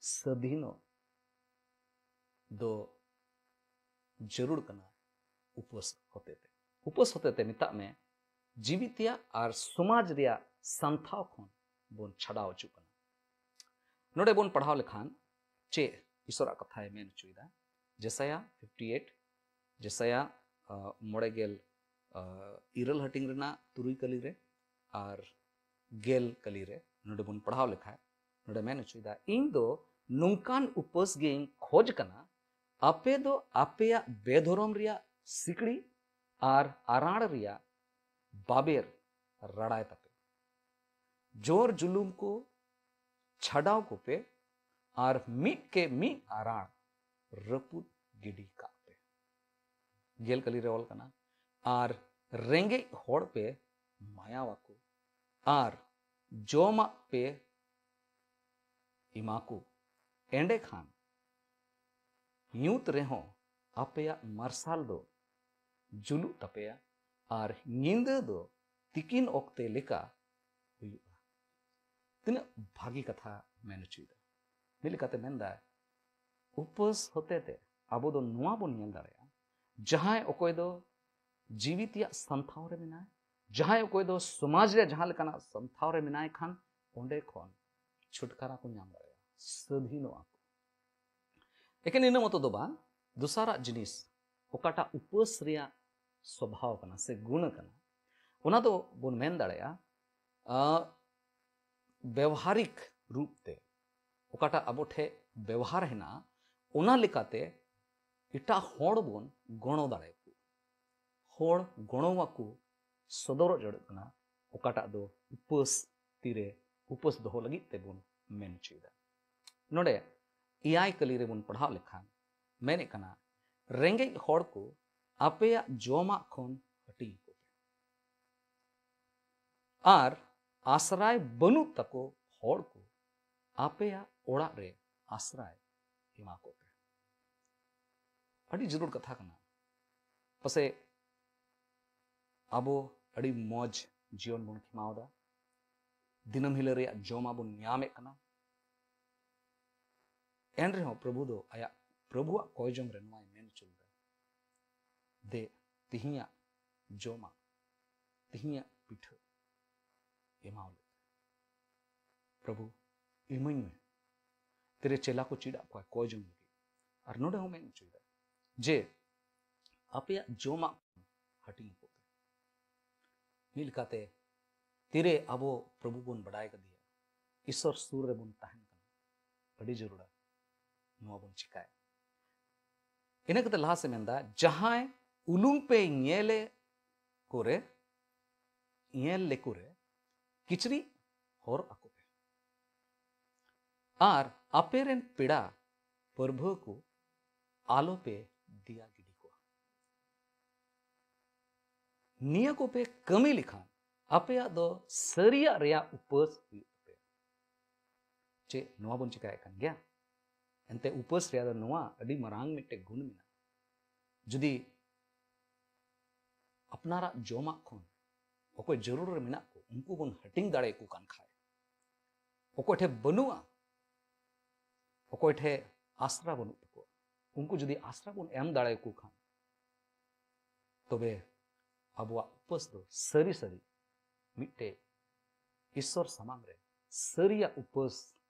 ᱥᱟᱹᱫᱷᱤᱱᱚᱜ ᱫᱚ ᱡᱟᱹᱨᱩᱲ ᱠᱟᱱᱟ ᱩᱯᱟᱹᱥ ᱦᱚᱛᱮᱛᱮ᱾ ᱩᱯᱟᱹᱥ ᱦᱚᱛᱮᱛᱮ, ᱢᱮᱛᱟᱜ ᱢᱮ, ᱡᱤᱣᱤ ᱛᱮᱭᱟᱜ ᱟᱨ ᱥᱚᱢᱟᱡᱽ ᱨᱮᱭᱟᱜ ᱥᱟᱱᱛᱷᱟᱣ ᱠᱷᱚᱱ ᱵᱚᱱ ᱪᱷᱟᱰᱟᱣ ᱦᱚᱪᱚᱜ ᱠᱟᱱᱟ᱾ ᱱᱚᱰᱮ ᱵᱚᱱ ᱯᱟᱲᱦᱟᱣ ᱞᱮᱠᱷᱟᱱ ᱪᱮᱫ ᱤᱥᱚᱨᱟᱜ ᱠᱟᱛᱷᱟᱭ ᱢᱮᱱ ᱦᱚᱪᱚᱭᱮᱫᱟ? ᱡᱮᱥᱟᱭᱟ ᱯᱷᱤᱯᱴᱤ ᱮᱭᱤᱴ, ᱡᱮᱥᱟᱭᱟ, ᱟᱸ, ᱢᱚᱬᱮ ᱜᱮᱞ, ᱟᱸ, ᱤᱨᱟᱹᱞ ᱦᱟᱹᱴᱤᱧ ᱨᱮᱱᱟᱜ ᱛᱩᱨᱩᱭ ᱠᱟᱹᱞᱤ ᱨᱮ ᱟᱨ ᱜᱮᱞ ᱠᱟᱹᱞᱤ ᱨᱮ ᱱᱚᱰᱮ ᱵᱚᱱ ᱯᱟᱲᱦᱟᱣ ᱞᱮᱠᱷᱟᱱ, ᱱᱚᱰᱮ ᱢᱮᱱ ᱦᱚᱪᱚᱭᱮᱫᱟ, "ᱤᱧ ᱫᱚ ᱱᱚᱝᱠᱟᱱ ᱩᱯᱟᱹᱥ ᱜᱮᱧ ᱠᱷᱚᱡᱽ ᱠᱟᱱᱟ, ᱟᱯᱮ ᱫᱚ ᱟᱯᱮᱭᱟᱜ ᱵᱮᱫᱷᱚᱨᱚᱢ ᱨᱮᱭᱟᱜ ᱥᱤᱠᱲᱤ ᱟᱨ ᱟᱨᱟᱲ ᱨᱮᱭᱟᱜ ᱵᱟᱵᱮᱨ ᱨᱟᱲᱟᱭ ᱛᱟᱯᱮ᱾ ᱡᱳᱨ ᱡᱩᱞᱩᱢ ᱠᱚ ᱪᱷᱟᱰᱟᱣ ᱠᱚᱯᱮ ᱟᱨ ᱢᱤᱫ ᱠᱮ ᱢᱤᱫ ᱟᱨᱟᱲ ᱨᱟᱹᱯᱩᱫ ᱜᱤᱰᱤ ᱠᱟᱜ ᱯᱮ᱾" ᱜᱮᱞ ᱠᱟᱹᱞᱤ ᱨᱮ ᱚᱞ ᱠᱟᱱᱟ, "ᱟᱨ ᱨᱮᱸᱜᱮᱡ ᱦᱚᱲ ᱯᱮ ᱢᱟᱭᱟᱣᱟᱠᱚ ᱟᱨ ᱡᱚᱢᱟᱜ ᱯᱮ ᱮᱢᱟ ᱠᱚ, ᱮᱸᱰᱮᱠᱷᱟᱱ ᱧᱩᱛ ᱨᱮᱦᱚᱸ ᱟᱯᱮᱭᱟᱜ ᱢᱟᱨᱥᱟᱞ ᱫᱚ ᱡᱩᱞᱩᱜ ᱛᱟᱯᱮᱭᱟ ᱟᱨ ᱧᱤᱫᱟᱹ ᱫᱚ ᱛᱤᱠᱤᱱ ᱚᱠᱛᱮ ᱞᱮᱠᱟ ᱦᱩᱭᱩᱜᱼᱟ᱾ ᱛᱤᱱᱟᱹᱜ ᱵᱷᱟᱹᱜᱤ ᱠᱟᱛᱷᱟ ᱢᱮᱱ ᱦᱚᱪᱚᱭᱮᱫᱟ᱾ ᱢᱤᱫ ᱞᱮᱠᱟᱛᱮ ᱢᱮᱱᱫᱟᱭ, ᱩᱯᱟᱹᱥ ᱦᱚᱛᱮᱛᱮ ᱟᱵᱚ ᱫᱚ ᱱᱚᱣᱟ ᱵᱚᱱ ᱧᱮᱞ ᱫᱟᱲᱮᱭᱟᱜᱼᱟ, ᱡᱟᱦᱟᱸᱭ ᱚᱠᱚᱭ ᱫᱚ ᱡᱤᱣᱤ ᱛᱮᱭᱟᱜ ᱥᱟᱱᱛᱷᱟᱣ ᱨᱮ ᱢᱮᱱᱟᱭ, ᱡᱟᱦᱟᱸᱭ ᱚᱠᱚᱭ ᱫᱚ ᱥᱚᱢᱟᱡᱽ ᱨᱮ ᱡᱟᱦᱟᱸ ᱞᱮᱠᱟᱱᱟᱜ ᱥᱟᱱᱛᱷᱟᱣ ᱨᱮ ᱢᱮᱱᱟᱭ ᱠᱷᱟᱱ, ᱚᱸᱰᱮ ᱠᱷᱚᱱ ᱪᱷᱩᱴᱠᱟᱨᱟ ᱠᱚ ᱧᱟᱢ ᱫᱟᱲᱮᱭᱟᱜᱼᱟ, ᱥᱟᱹᱫᱷᱤᱱᱚᱜᱼᱟ ᱠᱚ᱾ ᱮᱠᱮᱱ ᱤᱱᱟᱹ ᱢᱚᱛᱚ ᱫᱚ ᱵᱟᱝ, ᱫᱚᱥᱟᱨᱟᱜ ᱡᱤᱱᱤᱥ, ᱚᱠᱟᱴᱟᱜ ᱩᱯᱟᱹᱥ ᱨᱮᱭᱟᱜ ᱥᱚᱵᱷᱟᱣ ᱠᱟᱱᱟ ᱥᱮ ᱜᱩᱱ ᱠᱟᱱᱟ, ᱚᱱᱟ ᱫᱚ ᱵᱚᱱ ᱢᱮᱱ ᱫᱟᱲᱮᱭᱟᱜᱼᱟ, ᱟᱸ, ᱵᱮᱣᱦᱟᱨᱤᱠ ᱨᱩᱯ ᱛᱮ ᱚᱠᱟᱴᱟᱜ ᱟᱵᱚ ᱴᱷᱮᱱ ᱵᱮᱣᱦᱟᱨ ᱦᱮᱱᱟᱜᱼᱟ, ᱚᱱᱟ ᱞᱮᱠᱟᱛᱮ ᱮᱴᱟᱜ ᱦᱚᱲ ᱵᱚᱱ ᱜᱚᱲᱚ ᱫᱟᱲᱮᱭᱟᱠᱚ, ᱦᱚᱲ ᱜᱚᱲᱚᱣᱟᱠᱚ ᱥᱚᱫᱚᱨᱚᱜ ᱡᱟᱹᱨᱩᱲ ᱠᱟᱱᱟ, ᱚᱠᱟᱴᱟᱜ ᱫᱚ ᱩᱯᱟᱹᱥ ᱛᱤᱨᱮ ᱩᱯᱟᱹᱥ ᱫᱚᱦᱚ ᱞᱟᱹᱜᱤᱫ ᱛᱮᱵᱚᱱ ᱢᱮᱱ ᱦᱚᱪᱚᱭᱮᱫᱟ᱾ ᱱᱚᱰᱮ ᱮᱭᱟᱭ ᱠᱟᱹᱞᱤ ᱨᱮᱵᱚᱱ ᱯᱟᱲᱦᱟᱣ ᱞᱮᱠᱷᱟᱱ ᱢᱮᱱᱮᱫ ᱠᱟᱱᱟ, "ᱨᱮᱸᱜᱮᱡ ᱦᱚᱲ ᱠᱚ ᱟᱯᱮᱭᱟᱜ ᱡᱚᱢᱟᱜ ᱠᱷᱚᱱ ᱦᱟᱹᱴᱤᱧ ᱠᱚᱯᱮ, ᱟᱨ ᱟᱥᱨᱟᱭ ᱵᱟᱹᱱᱩᱜ ᱛᱟᱠᱚ ᱦᱚᱲ ᱠᱚ ᱟᱯᱮᱭᱟᱜ ᱚᱲᱟᱜ ᱨᱮ ᱟᱥᱨᱟᱭ ᱮᱢᱟ ᱠᱚᱯᱮ᱾" ᱟᱹᱰᱤ ᱡᱟᱹᱨᱩᱲ ᱠᱟᱛᱷᱟ ᱠᱟᱱᱟ᱾ ᱯᱟᱥᱮᱡ ᱟᱵᱚ ᱟᱹᱰᱤ ᱢᱚᱡᱽ ᱡᱤᱭᱚᱱ ᱵᱚᱱ ᱠᱷᱮᱢᱟᱣ ᱮᱫᱟ, ᱫᱤᱱᱟᱹᱢ ᱦᱤᱞᱳᱜ ᱨᱮᱭᱟᱜ ᱡᱚᱢᱟᱜ ᱵᱚᱱ ᱧᱟᱢᱮᱫ ᱠᱟᱱᱟ, ᱮᱱ ᱨᱮᱦᱚᱸ ᱯᱨᱚᱵᱷᱩ ᱫᱚ ᱟᱭᱟᱜ, ᱯᱨᱚᱵᱷᱩᱣᱟᱜ ᱠᱚᱭᱡᱚᱝ ᱨᱮ ᱱᱚᱣᱟᱭ ᱢᱮᱱ ᱦᱚᱪᱚ ᱞᱮᱫᱟ, "ᱫᱮ, ᱛᱤᱦᱤᱧᱟᱜ ᱡᱚᱢᱟᱜ, ᱛᱤᱦᱤᱧᱟᱜ ᱯᱤᱴᱷᱟᱹ ᱮᱢᱟᱣ ᱞᱮᱯᱮ᱾ ᱯᱨᱚᱵᱷᱩ, ᱤᱢᱟᱹᱧ ᱢᱮ᱾" ᱛᱤᱨᱮ ᱪᱮᱞᱟ ᱠᱚ ᱪᱮᱫ ᱟᱫ ᱠᱚᱣᱟ ᱠᱚᱭᱡᱚᱝ ᱞᱟᱹᱜᱤᱫ᱾ ᱟᱨ ᱱᱚᱰᱮ ᱦᱚᱸ ᱢᱮᱱ ᱦᱚᱪᱚᱭᱮᱫᱟ ᱡᱮ, "ᱟᱯᱮᱭᱟᱜ ᱡᱚᱢᱟᱜ ᱦᱟᱹᱴᱤᱧ ᱠᱚᱯᱮ᱾" ᱢᱤᱫ ᱞᱮᱠᱟᱛᱮ ᱛᱤᱨᱮ ᱟᱵᱚ ᱯᱨᱚᱵᱷᱩ ᱵᱚᱱ ᱵᱟᱰᱟᱭ ᱠᱟᱫᱮᱭᱟ, ᱤᱥᱚᱨ ᱥᱩᱨ ᱨᱮᱵᱚᱱ ᱛᱟᱦᱮᱱ ᱠᱟᱱᱟ, ᱟᱹᱰᱤ ᱡᱟᱹᱨᱩᱲᱟ ᱱᱚᱣᱟ ᱵᱚᱱ ᱪᱤᱠᱟᱭᱟ᱾ ᱤᱱᱟᱹ ᱠᱟᱛᱮ ᱞᱟᱦᱟ ᱥᱮᱫ ᱢᱮᱱᱫᱟ, "ᱡᱟᱦᱟᱸᱭ ᱩᱞᱩᱝ ᱯᱮ ᱧᱮᱞᱮ ᱠᱚᱨᱮ, ᱧᱮᱞ ᱞᱮᱠᱚ ᱨᱮ ᱠᱤᱪᱨᱤᱡ ᱦᱚᱨᱚᱜ ᱟᱠᱚ ᱯᱮ, ᱟᱨ ᱟᱯᱮ ᱨᱮᱱ ᱯᱮᱲᱟ ᱯᱟᱹᱨᱵᱷᱟᱹ ᱠᱚ ᱟᱞᱚᱯᱮ ᱫᱮᱭᱟ ᱜᱤᱰᱤ ᱠᱚᱣᱟ᱾ ᱱᱤᱭᱟᱹ ᱠᱚᱯᱮ ᱠᱟᱹᱢᱤ ᱞᱮᱠᱷᱟᱱ ᱟᱯᱮᱭᱟᱜ ᱫᱚ ᱥᱟᱹᱨᱤᱭᱟᱜ ᱨᱮᱭᱟᱜ ᱩᱯᱟᱹᱥ ᱦᱩᱭᱩᱜ ᱛᱟᱯᱮᱭᱟ᱾" ᱪᱮᱫ ᱱᱚᱣᱟ ᱵᱚᱱ ᱪᱮᱠᱟᱭᱮᱫ ᱠᱟᱱ ᱜᱮᱭᱟ? ᱮᱱᱛᱮ ᱩᱯᱟᱹᱥ ᱨᱮᱭᱟᱜ ᱫᱚ ᱱᱚᱣᱟ ᱟᱹᱰᱤ ᱢᱟᱨᱟᱝ ᱢᱤᱫᱴᱮᱡ ᱜᱩᱱ ᱢᱮᱱᱟᱜᱼᱟ᱾ ᱡᱩᱫᱤ ᱟᱯᱱᱟᱨᱟᱜ ᱡᱚᱢᱟᱜ ᱠᱷᱚᱱ ᱚᱠᱚᱭ ᱡᱟᱹᱨᱩᱲ ᱨᱮ ᱢᱮᱱᱟᱜ ᱠᱚ, ᱩᱱᱠᱩ ᱵᱚᱱ ᱦᱟᱹᱴᱤᱧ ᱫᱟᱲᱮᱭᱟᱠᱚ ᱠᱟᱱ ᱠᱷᱟᱡ, ᱚᱠᱚᱭ ᱴᱷᱮᱱ ᱵᱟᱹᱱᱩᱜᱼᱟ, ᱚᱠᱚᱭ ᱴᱷᱮᱱ ᱟᱥᱨᱟ ᱵᱟᱹᱱᱩᱜ ᱛᱟᱠᱚᱣᱟ, ᱩᱱᱠᱩ ᱡᱩᱫᱤ ᱟᱥᱨᱟ ᱵᱚᱱ ᱮᱢ ᱫᱟᱲᱮᱭᱟᱠᱚ ᱠᱷᱟᱱ, ᱛᱚᱵᱮ ᱟᱵᱚᱣᱟᱜ ᱩᱯᱟᱹᱥ ᱫᱚ ᱥᱟᱹᱨᱤ ᱥᱟᱹᱨᱤ ᱢᱤᱫᱴᱮᱡ ᱤᱥᱥᱚᱨ ᱥᱟᱢᱟᱝ ᱨᱮ ᱥᱟᱹᱨᱤᱭᱟᱜ ᱩᱯᱟᱹᱥ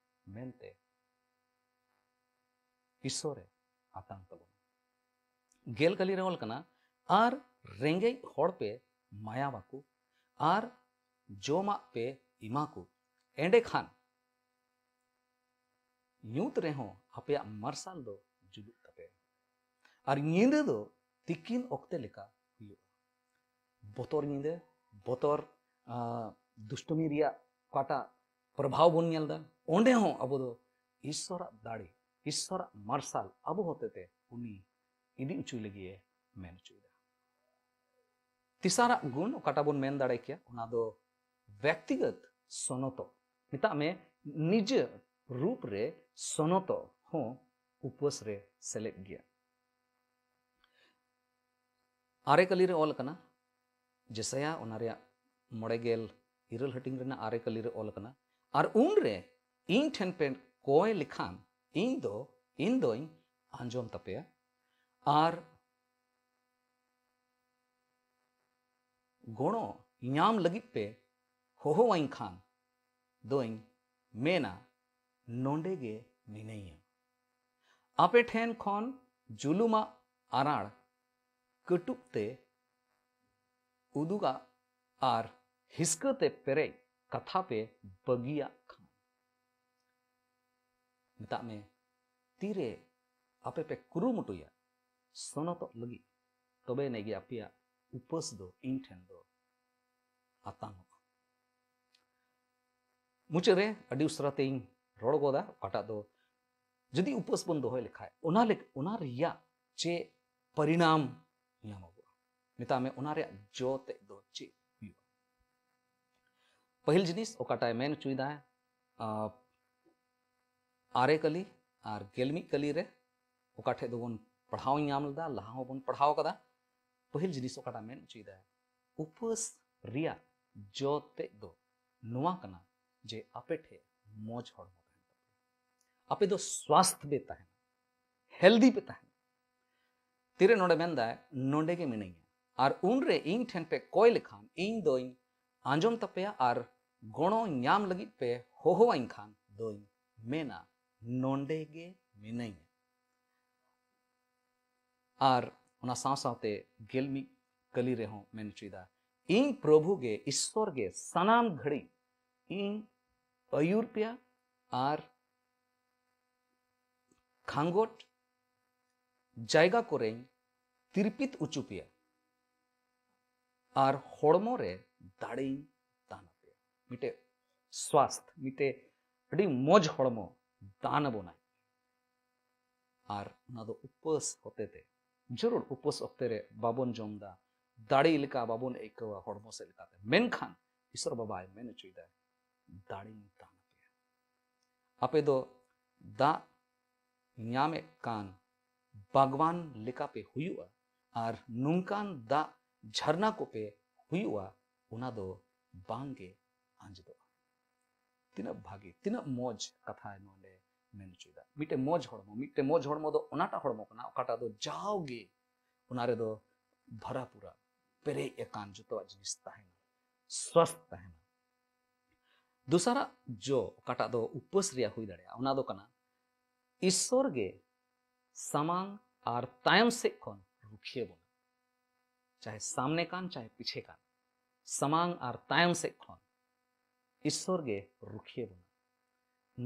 ᱢᱮᱱᱛᱮ ᱤᱥᱥᱚᱨᱮ ᱟᱛᱟᱝ ᱛᱟᱵᱚᱱᱟ᱾ ᱜᱮᱞ ᱠᱟᱹᱞᱤ ᱨᱮ ᱚᱞ ᱠᱟᱱᱟ, "ᱟᱨ ᱨᱮᱸᱜᱮᱡ ᱦᱚᱲ ᱯᱮ ᱢᱟᱭᱟ ᱟᱠᱚ, ᱟᱨ ᱡᱚᱢᱟᱜ ᱯᱮ ᱮᱢᱟ ᱠᱚ, ᱮᱸᱰᱮᱠᱷᱟᱱ ᱧᱩᱛ ᱨᱮᱦᱚᱸ ᱟᱯᱮᱭᱟᱜ ᱢᱟᱨᱥᱟᱞ ᱫᱚ ᱡᱩᱞᱩᱜ ᱛᱟᱯᱮᱭᱟ, ᱟᱨ ᱧᱤᱫᱟᱹ ᱫᱚ ᱛᱤᱠᱤᱱ ᱚᱠᱛᱮ ᱞᱮᱠᱟ ᱦᱩᱭᱩᱜᱼᱟ᱾" ᱵᱚᱛᱚᱨ ᱧᱤᱫᱟᱹ, ᱵᱚᱛᱚᱨ, ᱟᱸ, ᱫᱩᱥᱴᱚᱢᱤ ᱨᱮᱭᱟᱜ ᱚᱠᱟᱴᱟᱜ ᱯᱨᱚᱵᱷᱟᱣ ᱵᱚᱱ ᱧᱮᱞ ᱮᱫᱟ, ᱚᱸᱰᱮ ᱦᱚᱸ ᱟᱵᱚ ᱫᱚ ᱤᱥᱥᱚᱨᱟᱜ ᱫᱟᱲᱮ, ᱤᱥᱥᱚᱨᱟᱜ ᱢᱟᱨᱥᱟᱞ ᱟᱵᱚ ᱦᱚᱛᱮᱛᱮ ᱩᱱᱤ ᱤᱫᱤ ᱦᱚᱪᱚᱭ ᱞᱟᱹᱜᱤᱫ ᱮ ᱢᱮᱱ ᱦᱚᱪᱚᱭᱮᱫᱟ᱾ ᱛᱮᱥᱟᱨᱟᱜ ᱜᱩᱱ ᱚᱠᱟᱴᱟᱜ ᱵᱚᱱ ᱢᱮᱱ ᱫᱟᱲᱮ ᱠᱮᱭᱟ, ᱚᱱᱟ ᱫᱚ ᱵᱮᱠᱛᱤᱜᱚᱛ ᱥᱚᱱᱚᱛᱚᱜ, ᱢᱮᱛᱟᱜ ᱢᱮ ᱱᱤᱡᱮ ᱨᱩᱯ ᱨᱮ ᱥᱚᱱᱚᱛᱚᱜ ᱦᱚᱸ ᱩᱯᱟᱹᱥ ᱨᱮ ᱥᱮᱞᱮᱫ ᱜᱮᱭᱟ᱾ ᱟᱨᱮ ᱠᱟᱹᱞᱤ ᱨᱮ ᱚᱞ ᱟᱠᱟᱱᱟ, ᱡᱮᱥᱟᱭᱟ ᱚᱱᱟ ᱨᱮᱭᱟᱜ ᱢᱚᱬᱮ ᱜᱮᱞ ᱤᱨᱟᱹᱞ ᱦᱟᱹᱴᱤᱧ ᱨᱮᱱᱟᱜ ᱟᱨᱮ ᱠᱟᱹᱞᱤ ᱨᱮ ᱚᱞ ᱟᱠᱟᱱᱟ, "ᱟᱨ ᱩᱱᱨᱮ ᱤᱧ ᱴᱷᱮᱱ ᱯᱮ ᱠᱚᱭ ᱞᱮᱠᱷᱟᱱ ᱤᱧ ᱫᱚ, ᱤᱧ ᱫᱚᱧ ᱟᱸᱡᱚᱢ ᱛᱟᱯᱮᱭᱟ, ᱟᱨ ᱜᱚᱲᱚ ᱧᱟᱢ ᱞᱟᱹᱜᱤᱫ ᱯᱮ ᱦᱚᱦᱚᱣᱟᱹᱧ ᱠᱷᱟᱱ ᱫᱚᱧ ᱢᱮᱱᱟ, ᱱᱚᱰᱮ ᱜᱮ ᱢᱤᱱᱟᱹᱧᱟ᱾" ᱟᱯᱮ ᱴᱷᱮᱱ ᱠᱷᱚᱱ ᱡᱩᱞᱩᱢᱟᱜ ᱟᱨᱟᱲ ᱠᱟᱹᱴᱩᱵ ᱛᱮ ᱩᱫᱩᱜᱟ ᱟᱨ ᱦᱤᱥᱠᱟᱹ ᱛᱮ ᱯᱮᱨᱮᱡ ᱠᱟᱛᱷᱟ ᱯᱮ ᱵᱟᱹᱜᱤᱭᱟᱜ ᱠᱷᱟᱱ᱾ ᱢᱮᱛᱟᱜ ᱢᱮ, ᱛᱤᱨᱮ ᱟᱯᱮ ᱯᱮ ᱠᱩᱨᱩᱢᱩᱴᱩᱭᱟ ᱥᱚᱱᱚᱛᱚᱜ ᱞᱟᱹᱜᱤᱫ, ᱛᱚᱵᱮ ᱟᱹᱱᱤᱡ ᱜᱮ ᱟᱯᱮᱭᱟᱜ ᱩᱯᱟᱹᱥ ᱫᱚ ᱤᱧ ᱴᱷᱮᱱ ᱫᱚ ᱟᱛᱟᱝᱚᱜᱼᱟ᱾ ᱢᱩᱪᱟᱹᱫ ᱨᱮ ᱟᱹᱰᱤ ᱩᱥᱟᱹᱨᱟ ᱛᱮᱧ ᱨᱚᱲ ᱜᱚᱫᱟ, ᱚᱠᱟᱴᱟᱜ ᱫᱚ ᱡᱩᱫᱤ ᱩᱯᱟᱹᱥ ᱵᱚᱱ ᱫᱚᱦᱚᱭ ᱞᱮᱠᱷᱟᱡ ᱚᱱᱟ ᱞᱮᱠ-, ᱚᱱᱟ ᱨᱮᱭᱟᱜ ᱪᱮᱫ ᱯᱚᱨᱤᱱᱟᱢ ᱧᱟᱢᱚᱜᱚᱜᱼᱟ, ᱢᱮᱛᱟᱜ ᱢᱮ ᱚᱱᱟ ᱨᱮᱭᱟᱜ ᱡᱚ ᱛᱮᱫ ᱫᱚ ᱪᱮᱫ ᱦᱩᱭᱩᱜᱼᱟ? ᱯᱟᱹᱦᱤᱞ ᱡᱤᱱᱤᱥ ᱚᱠᱟᱴᱟᱜ ᱮ ᱢᱮᱱ ᱦᱚᱪᱚᱭᱮᱫᱟ, ᱟᱸ, ᱟᱨᱮ ᱠᱟᱹᱞᱤ ᱟᱨ ᱜᱮᱞ ᱢᱤᱫ ᱠᱟᱹᱞᱤ ᱨᱮ ᱚᱠᱟ ᱴᱷᱮᱡ ᱫᱚᱵᱚᱱ ᱯᱟᱲᱦᱟᱣ ᱧᱟᱢ ᱞᱮᱫᱟ, ᱞᱟᱦᱟ ᱦᱚᱸᱵᱚᱱ ᱯᱟᱲᱦᱟᱣ ᱠᱟᱫᱟ᱾ ᱯᱟᱹᱦᱤᱞ ᱡᱤᱱᱤᱥ ᱚᱠᱟᱴᱟᱜ ᱢᱮᱱ ᱦᱚᱪᱚᱭᱮᱫᱟ, ᱩᱯᱟᱹᱥ ᱨᱮᱭᱟᱜ ᱡᱚ ᱛᱮᱫ ᱫᱚ ᱱᱚᱣᱟ ᱠᱟᱱᱟ ᱡᱮ ᱟᱯᱮ ᱴᱷᱮᱱ ᱢᱚᱡᱽ ᱦᱚᱲᱢᱚ ᱛᱟᱦᱮᱱ ᱛᱟᱯᱮᱭᱟ, ᱟᱯᱮ ᱫᱚ ᱥᱣᱟᱥᱛᱷ ᱯᱮ ᱛᱟᱦᱮᱱᱟ, ᱦᱮᱞᱫᱤ ᱯᱮ ᱛᱟᱦᱮᱱᱟ᱾ ᱛᱤᱨᱮ ᱱᱚᱰᱮ ᱢᱮᱱᱫᱟᱭ, "ᱱᱚᱰᱮ ᱜᱮ ᱢᱤᱱᱟᱹᱧᱟ, ᱟᱨ ᱩᱱᱨᱮ ᱤᱧ ᱴᱷᱮᱱ ᱯᱮ ᱠᱚᱭ ᱞᱮᱠᱷᱟᱱ ᱤᱧ ᱫᱚᱧ ᱟᱸᱡᱚᱢ ᱛᱟᱯᱮᱭᱟ, ᱟᱨ ᱜᱚᱲᱚ ᱧᱟᱢ ᱞᱟᱹᱜᱤᱫ ᱯᱮ ᱦᱚᱦᱚᱣᱟᱹᱧ ᱠᱷᱟᱱ ᱫᱚᱧ ᱢᱮᱱᱟ, ᱱᱚᱰᱮ ᱜᱮ ᱢᱤᱱᱟᱹᱧᱟ᱾" ᱟᱨ ᱚᱱᱟ ᱥᱟᱶ ᱥᱟᱶᱛᱮ ᱜᱮᱞ ᱢᱤᱫ ᱠᱟᱹᱞᱤ ᱨᱮᱦᱚᱸ ᱢᱮᱱ ᱦᱚᱪᱚᱭᱮᱫᱟ, "ᱤᱧ ᱯᱨᱚᱵᱷᱩ ᱜᱮ, ᱤᱥᱥᱚᱨ ᱜᱮ ᱥᱟᱱᱟᱢ ᱜᱷᱟᱹᱲᱤ ᱤᱧ ᱟᱹᱭᱩᱨ ᱯᱮᱭᱟ ᱟᱨ ᱠᱷᱟᱸᱜᱚᱴ ᱡᱟᱭᱜᱟ ᱠᱚᱨᱮᱧ ᱛᱤᱨᱯᱤᱛ ᱦᱚᱪᱚ ᱯᱮᱭᱟ ᱟᱨ ᱦᱚᱲᱢᱚ ᱨᱮ ᱫᱟᱲᱮᱧ ᱫᱟᱱ ᱟᱯᱮᱭᱟ᱾" ᱢᱤᱫᱴᱮᱡ ᱥᱣᱟᱥᱛᱷ, ᱢᱤᱫᱴᱮᱡ ᱟᱹᱰᱤ ᱢᱚᱡᱽ ᱦᱚᱲᱢᱚ ᱫᱟᱱ ᱟᱵᱚᱱᱟᱭ᱾ ᱟᱨ ᱚᱱᱟ ᱫᱚ ᱩᱯᱟᱹᱥ ᱦᱚᱛᱮᱛᱮ᱾ ᱡᱟᱹᱨᱩᱲ ᱩᱯᱟᱹᱥ ᱚᱠᱛᱮ ᱨᱮ ᱵᱟᱵᱚᱱ ᱡᱚᱢ ᱫᱟ, ᱫᱟᱲᱮ ᱞᱮᱠᱟ ᱵᱟᱵᱚᱱ ᱟᱹᱭᱠᱟᱹᱣᱟ ᱦᱚᱲᱢᱚ ᱥᱮᱫ ᱞᱮᱠᱟᱛᱮ, ᱢᱮᱱᱠᱷᱟᱱ ᱤᱥᱚᱨ ᱵᱟᱵᱟᱭ ᱢᱮᱱ ᱦᱚᱪᱚᱭᱮᱫᱟ, "ᱫᱟᱲᱮᱧ ᱫᱟᱱ ᱟᱯᱮᱭᱟ᱾ ᱟᱯᱮ ᱫᱚ ᱫᱟᱜ ᱧᱟᱢᱮᱫ ᱠᱟᱱ ᱵᱟᱜᱽᱣᱟᱱ ᱞᱮᱠᱟ ᱯᱮ ᱦᱩᱭᱩᱜᱼᱟ, ᱟᱨ ᱱᱚᱝᱠᱟᱱ ᱫᱟᱜ ᱡᱷᱟᱨᱱᱟ ᱠᱚᱯᱮ ᱦᱩᱭᱩᱜᱼᱟ, ᱚᱱᱟ ᱫᱚ ᱵᱟᱝ ᱜᱮ ᱟᱸᱡᱮᱫᱚᱜᱼᱟ᱾" ᱛᱤᱱᱟᱹᱜ ᱵᱷᱟᱜᱮ, ᱛᱤᱱᱟᱹᱜ ᱢᱚᱡᱽ ᱠᱟᱛᱷᱟᱭ ᱱᱚᱰᱮ ᱢᱮᱱ ᱦᱚᱪᱚᱭᱮᱫᱟ᱾ ᱢᱤᱫᱴᱮᱱ ᱢᱚᱡᱽ ᱦᱚᱲᱢᱚ, ᱢᱤᱫᱴᱮᱱ ᱢᱚᱡᱽ ᱦᱚᱲᱢᱚ ᱫᱚ ᱚᱱᱟᱴᱟᱜ ᱦᱚᱲᱢᱚ ᱠᱟᱱᱟ, ᱚᱠᱟᱴᱟᱜ ᱫᱚ ᱡᱟᱣᱜᱮ ᱚᱱᱟ ᱨᱮᱫᱚ ᱵᱷᱟᱨᱟ ᱯᱩᱨᱟ, ᱯᱮᱨᱮᱡ ᱟᱠᱟᱱ ᱡᱚᱛᱚᱣᱟᱜ ᱡᱤᱱᱤᱥ ᱛᱟᱦᱮᱱᱟ, ᱥᱣᱟᱥᱛᱷ ᱛᱟᱦᱮᱱᱟ᱾ ᱫᱚᱥᱟᱨᱟᱜ ᱡᱚ, ᱚᱠᱟᱴᱟᱜ ᱫᱚ ᱩᱯᱟᱹᱥ ᱨᱮᱭᱟᱜ ᱦᱩᱭ ᱫᱟᱲᱮᱭᱟᱜᱼᱟ, ᱚᱱᱟ ᱫᱚ ᱠᱟᱱᱟ, ᱤᱥᱥᱚᱨ ᱜᱮ ᱥᱟᱢᱟᱝ ᱟᱨ ᱛᱟᱭᱚᱢ ᱥᱮᱫ ᱠᱷᱚᱱ ᱨᱩᱠᱷᱤᱭᱟᱹ ᱵᱚᱱᱟ᱾ ᱪᱟᱦᱮ ᱥᱟᱢᱱᱮ ᱠᱟᱱ, ᱪᱟᱦᱮ ᱯᱤᱪᱷᱮ ᱠᱟᱱ, ᱥᱟᱢᱟᱝ ᱟᱨ ᱛᱟᱭᱚᱢ ᱥᱮᱫ ᱠᱷᱚᱱ ᱤᱥᱥᱚᱨ ᱜᱮ ᱨᱩᱠᱷᱤᱭᱟᱹ ᱵᱚᱱᱟ᱾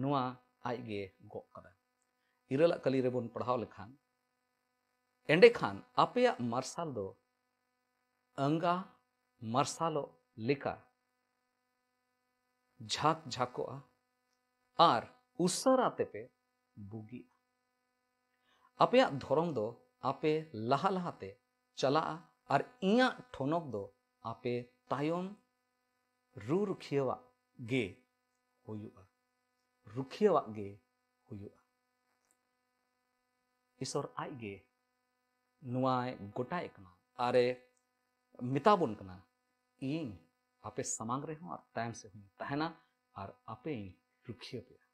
ᱱᱚᱣᱟ ᱟᱡ ᱜᱮ ᱜᱚᱜ ᱠᱟᱫᱟ᱾ ᱤᱨᱟᱹᱞᱟᱜ ᱠᱟᱹᱞᱤ ᱨᱮᱵᱚᱱ ᱯᱟᱲᱦᱟᱣ ᱞᱮᱠᱷᱟᱱ, "ᱮᱸᱰᱮᱠᱷᱟᱱ ᱟᱯᱮᱭᱟᱜ ᱢᱟᱨᱥᱟᱞ ᱫᱚ ᱟᱸᱜᱟ ᱢᱟᱨᱥᱟᱞᱚᱜ ᱞᱮᱠᱟ ᱡᱷᱟᱠ ᱡᱷᱟᱠᱚᱜᱼᱟ ᱟᱨ ᱩᱥᱟᱹᱨᱟ ᱛᱮᱯᱮ ᱵᱩᱜᱤᱜᱼᱟ᱾ ᱟᱯᱮᱭᱟᱜ ᱫᱷᱚᱨᱚᱢ ᱫᱚ ᱟᱯᱮ ᱞᱟᱦᱟ ᱞᱟᱦᱟᱛᱮ ᱪᱟᱞᱟᱜᱼᱟ ᱟᱨ ᱤᱧᱟᱹᱜ ᱴᱷᱚᱱᱚᱠ ᱫᱚ ᱟᱯᱮ ᱛᱟᱭᱚᱢ ᱨᱩ ᱨᱩᱠᱷᱤᱭᱟᱹᱣᱟᱜ ᱜᱮ ᱦᱩᱭᱩᱜᱼᱟ, ᱨᱩᱠᱷᱤᱭᱟᱹᱣᱟᱜ ᱜᱮ ᱦᱩᱭᱩᱜᱼᱟ᱾" ᱤᱥᱚᱨ ᱟᱡ ᱜᱮ ᱱᱚᱣᱟᱭ ᱜᱚᱴᱟᱭᱮᱫ ᱠᱟᱱᱟ ᱟᱨᱮ ᱢᱮᱛᱟ ᱵᱚᱱ ᱠᱟᱱᱟ, "ᱤᱧ ᱟᱯᱮ ᱥᱟᱢᱟᱝ ᱨᱮᱦᱚᱸ ᱟᱨ ᱛᱟᱭᱚᱢ ᱥᱮᱫ ᱦᱚᱸᱧ ᱛᱟᱦᱮᱱᱟ ᱟᱨ ᱟᱯᱮᱧ ᱨᱩᱠᱷᱤᱭᱟᱹ ᱯᱮᱭᱟ᱾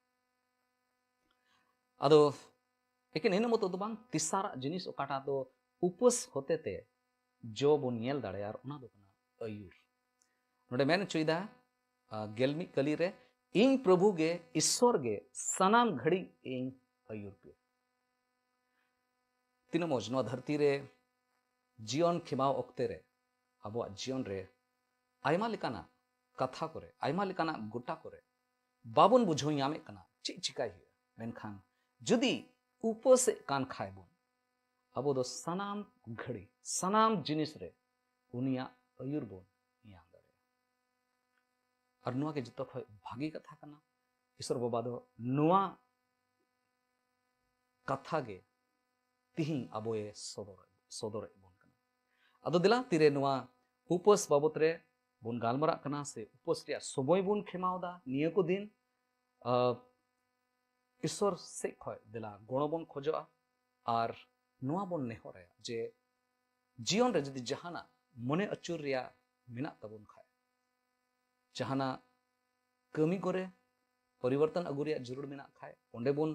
ᱟᱫᱚ ᱮᱠᱮᱱ ᱤᱱᱟᱹ ᱢᱚᱛᱚ ᱫᱚ ᱵᱟᱝ, ᱛᱮᱥᱟᱨᱟᱜ ᱡᱤᱱᱤᱥ ᱚᱠᱟᱴᱟᱜ ᱫᱚ ᱩᱯᱟᱹᱥ ᱦᱚᱛᱮᱛᱮ ᱡᱚ ᱵᱚᱱ ᱧᱮᱞ ᱫᱟᱲᱮᱭᱟᱜᱼᱟ, ᱟᱨ ᱚᱱᱟ ᱫᱚ ᱠᱟᱱᱟ ᱟᱹᱭᱩᱨ᱾ ᱱᱚᱰᱮ ᱢᱮᱱ ᱦᱚᱪᱚᱭᱮᱫᱟ, ᱟᱨ ᱜᱮᱞ ᱢᱤᱫ ᱠᱟᱹᱞᱤ ᱨᱮ, "ᱤᱧ ᱯᱨᱚᱵᱷᱩ ᱜᱮ, ᱤᱥᱥᱚᱨ ᱜᱮ, ᱥᱟᱱᱟᱢ ᱜᱷᱟᱹᱲᱤᱡ ᱤᱧ ᱟᱹᱭᱩᱨ ᱯᱮᱭᱟ᱾" ᱛᱤᱱᱟᱹᱜ ᱢᱚᱡᱽ ᱱᱚᱣᱟ ᱫᱷᱟᱹᱨᱛᱤ ᱨᱮ ᱡᱤᱭᱚᱱ ᱠᱷᱮᱢᱟᱣ ᱚᱠᱛᱮ ᱨᱮ ᱟᱵᱚᱣᱟᱜ ᱡᱤᱭᱚᱱ ᱨᱮ ᱟᱭᱢᱟ ᱞᱮᱠᱟᱱᱟᱜ ᱠᱟᱛᱷᱟ ᱠᱚᱨᱮ, ᱟᱭᱢᱟ ᱞᱮᱠᱟᱱᱟᱜ ᱜᱚᱴᱟ ᱠᱚᱨᱮ ᱵᱟᱵᱚᱱ ᱵᱩᱡᱷᱟᱹᱣ ᱧᱟᱢᱮᱫ ᱠᱟᱱᱟ ᱪᱮᱫ ᱪᱤᱠᱟᱭ ᱦᱩᱭᱩᱜᱼᱟ᱾ ᱢᱮᱱᱠᱷᱟᱱ ᱡᱩᱫᱤ ᱩᱯᱟᱹᱥᱮᱫ ᱠᱟᱱ ᱠᱷᱟᱭ ᱵᱚᱱ, ᱟᱵᱚ ᱫᱚ ᱥᱟᱱᱟᱢ ᱜᱷᱟᱹᱲᱤ, ᱥᱟᱱᱟᱢ ᱡᱤᱱᱤᱥ ᱨᱮ ᱩᱱᱤᱭᱟᱜ ᱟᱹᱭᱩᱨ ᱵᱚᱱ ᱧᱟᱢ ᱫᱟᱲᱮᱭᱟᱜᱼᱟ᱾ ᱟᱨ ᱱᱚᱣᱟ ᱜᱮ ᱡᱚᱛᱚ ᱠᱷᱚᱱ ᱵᱷᱟᱹᱜᱤ ᱠᱟᱛᱷᱟ ᱠᱟᱱᱟ᱾ ᱤᱥᱚᱨ ᱵᱟᱵᱟ ᱫᱚ ᱱᱚᱣᱟ ᱠᱟᱛᱷᱟ ᱜᱮ ᱛᱤᱦᱤᱧ ᱟᱵᱚᱭ ᱥᱚᱫᱚᱨ, ᱥᱚᱫᱚᱨᱮᱫ ᱵᱚᱱ ᱠᱟᱱᱟ᱾ ᱟᱫᱚ ᱫᱮᱞᱟ ᱛᱤᱨᱮ ᱱᱚᱣᱟ ᱩᱯᱟᱹᱥ ᱵᱟᱵᱚᱛ ᱨᱮ ᱵᱚᱱ ᱜᱟᱞᱢᱟᱨᱟᱜ ᱠᱟᱱᱟ ᱥᱮ ᱩᱯᱟᱹᱥ ᱨᱮᱭᱟᱜ ᱥᱚᱢᱚᱭ ᱵᱚᱱ ᱠᱷᱮᱢᱟᱣ ᱮᱫᱟ, ᱱᱤᱭᱟᱹ ᱠᱚ ᱫᱤᱱ, ᱟᱦ, ᱤᱥᱚᱨ ᱥᱮᱫ ᱠᱷᱚᱱ ᱫᱮᱞᱟ ᱜᱚᱲᱚ ᱵᱚᱱ ᱠᱷᱚᱡᱚᱜᱼᱟ ᱟᱨ ᱱᱚᱣᱟ ᱵᱚᱱ ᱱᱮᱦᱚᱨᱟᱭᱟ ᱡᱮ ᱡᱤᱭᱚᱱ ᱨᱮ ᱡᱩᱫᱤ ᱡᱟᱦᱟᱱᱟᱜ ᱢᱚᱱᱮ ᱟᱹᱪᱩᱨ ᱨᱮᱭᱟᱜ ᱢᱮᱱᱟᱜ ᱛᱟᱵᱚᱱ ᱠᱷᱟᱱ, ᱡᱟᱦᱟᱱᱟᱜ ᱠᱟᱹᱢᱤ ᱠᱚᱨᱮ ᱯᱚᱨᱤᱵᱚᱨᱛᱚᱱ ᱟᱹᱜᱩ ᱨᱮᱭᱟᱜ ᱡᱟᱹᱨᱩᱲ ᱢᱮᱱᱟᱜ ᱠᱷᱟᱱ, ᱚᱸᱰᱮ ᱵᱚᱱ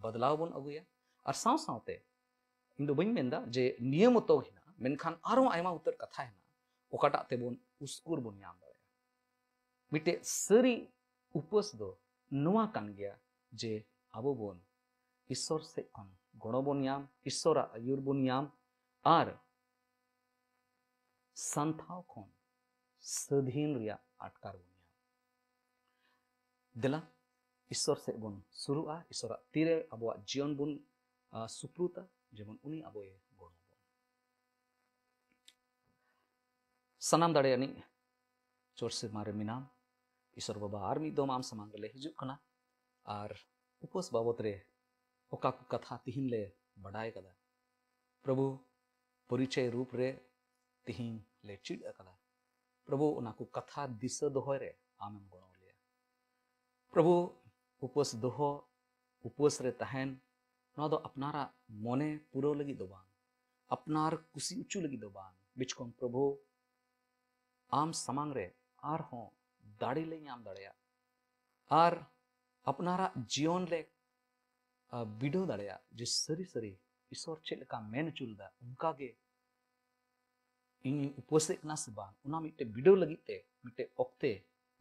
ᱵᱚᱫᱞᱟᱣ ᱵᱚᱱ ᱟᱹᱜᱩᱭᱟ᱾ ᱟᱨ ᱥᱟᱶ ᱥᱟᱶᱛᱮ ᱤᱧ ᱫᱚ ᱵᱟᱹᱧ ᱢᱮᱱᱫᱟ ᱡᱮ ᱱᱤᱭᱟᱹ ᱢᱚᱛᱚ ᱦᱮᱱᱟᱜᱼᱟ, ᱢᱮᱱᱠᱷᱟᱱ ᱟᱨᱦᱚᱸ ᱟᱭᱢᱟ ᱩᱛᱟᱹᱨ ᱠᱟᱛᱷᱟ ᱦᱮᱱᱟᱜᱼᱟ ᱚᱠᱟᱴᱟᱜ ᱛᱮᱵᱚᱱ ᱩᱥᱠᱩᱨ ᱵᱚᱱ ᱧᱟᱢ ᱫᱟᱲᱮᱭᱟᱜᱼᱟ᱾ ᱢᱤᱫᱴᱮᱡ ᱥᱟᱹᱨᱤ ᱩᱯᱟᱹᱥ ᱫᱚ ᱱᱚᱣᱟ ᱠᱟᱱ ᱜᱮᱭᱟ ᱡᱮ ᱟᱵᱚ ᱵᱚᱱ ᱤᱥᱚᱨ ᱥᱮᱫ ᱠᱷᱚᱱ ᱜᱚᱲᱚ ᱵᱚᱱ ᱧᱟᱢ, ᱤᱥᱚᱨᱟᱜ ᱟᱹᱭᱩᱨ ᱵᱚᱱ ᱧᱟᱢ ᱟᱨ ᱥᱟᱱᱛᱷᱟᱣ ᱠᱷᱚᱱ ᱥᱟᱹᱫᱷᱤᱱ ᱨᱮᱭᱟᱜ ᱟᱴᱠᱟᱨ ᱵᱚᱱ ᱧᱟᱢ᱾ ᱫᱮᱞᱟ, ᱤᱥᱚᱨ ᱥᱮᱫ ᱵᱚᱱ ᱥᱩᱨᱩᱜᱼᱟ, ᱤᱥᱚᱨᱟᱜ ᱛᱤᱨᱮ ᱟᱵᱚᱣᱟᱜ ᱡᱤᱭᱚᱱ ᱵᱚᱱ, ᱟ, ᱥᱩᱯᱨᱩᱛᱟ, ᱡᱮᱢᱚᱱ ᱩᱱᱤ ᱟᱵᱚᱭ ᱜᱚᱲᱚ ᱵᱚᱱ᱾ ᱥᱟᱱᱟᱢ ᱫᱟᱲᱮᱭᱟᱱᱤᱡ ᱪᱚᱴ ᱥᱮᱨᱢᱟ ᱨᱮ ᱢᱮᱱᱟᱢ, ᱤᱥᱚᱨ ᱵᱟᱵᱟ, ᱟᱨ ᱢᱤᱫ ᱫᱚᱢ ᱟᱢ ᱥᱟᱢᱟᱝ ᱨᱮᱞᱮ ᱦᱤᱡᱩᱜ ᱠᱟᱱᱟ ᱟᱨ ᱩᱯᱟᱹᱥ ᱵᱟᱵᱚᱛ ᱨᱮ ᱚᱠᱟ ᱠᱚ ᱠᱟᱛᱷᱟ ᱛᱤᱦᱤᱧ ᱞᱮ ᱵᱟᱰᱟᱭ ᱠᱟᱫᱟ, ᱯᱨᱚᱵᱷᱩ, ᱯᱚᱨᱤᱪᱚᱭ ᱨᱩᱯ ᱨᱮ ᱛᱤᱦᱤᱧ ᱞᱮ ᱪᱮᱫ ᱟᱠᱟᱫᱟ᱾ ᱯᱨᱚᱵᱷᱩ, ᱚᱱᱟ ᱠᱚ ᱠᱟᱛᱷᱟ ᱫᱤᱥᱟᱹ ᱫᱚᱦᱚᱭ ᱨᱮ ᱟᱢᱮᱢ ᱜᱚᱲᱚ ᱞᱮᱭᱟ᱾ ᱯᱨᱚᱵᱷᱩ, ᱩᱯᱟᱹᱥ ᱫᱚᱦᱚ, ᱩᱯᱟᱹᱥ ᱨᱮ ᱛᱟᱦᱮᱱ, ᱱᱚᱣᱟ ᱫᱚ ᱟᱯᱱᱟᱨᱟᱜ ᱢᱚᱱᱮ ᱯᱩᱨᱟᱹᱣ ᱞᱟᱹᱜᱤᱫ ᱫᱚ ᱵᱟᱝ, ᱟᱯᱱᱟᱨ ᱠᱩᱥᱤ ᱦᱚᱪᱚ ᱞᱟᱹᱜᱤᱫ ᱫᱚ ᱵᱟᱝ, ᱵᱤᱪᱠᱚᱢ ᱯᱨᱚᱵᱷᱩ, ᱟᱢ ᱥᱟᱢᱟᱝ ᱨᱮ ᱟᱨᱦᱚᱸ ᱫᱟᱲᱮ ᱞᱮ ᱧᱟᱢ ᱫᱟᱲᱮᱭᱟᱜ, ᱟᱨ ᱟᱯᱱᱟᱨᱟᱜ ᱡᱤᱭᱚᱱ ᱞᱮ ᱟᱨ ᱵᱤᱰᱟᱹᱣ ᱫᱟᱲᱮᱭᱟᱜ ᱡᱮ ᱥᱟᱹᱨᱤ ᱥᱟᱹᱨᱤ ᱤᱥᱚᱨ ᱪᱮᱫ ᱞᱮᱠᱟ ᱢᱮᱱ ᱦᱚᱪᱚ ᱞᱮᱫᱟ, ᱚᱱᱠᱟ ᱜᱮ ᱤᱧᱤᱧ ᱩᱯᱟᱹᱥᱮᱫ ᱠᱟᱱᱟ ᱥᱮ ᱵᱟᱝ, ᱚᱱᱟ ᱢᱤᱫᱴᱮᱡ ᱵᱤᱰᱟᱹᱣ ᱞᱟᱹᱜᱤᱫ ᱛᱮ ᱢᱤᱫᱴᱮᱡ ᱚᱠᱛᱮ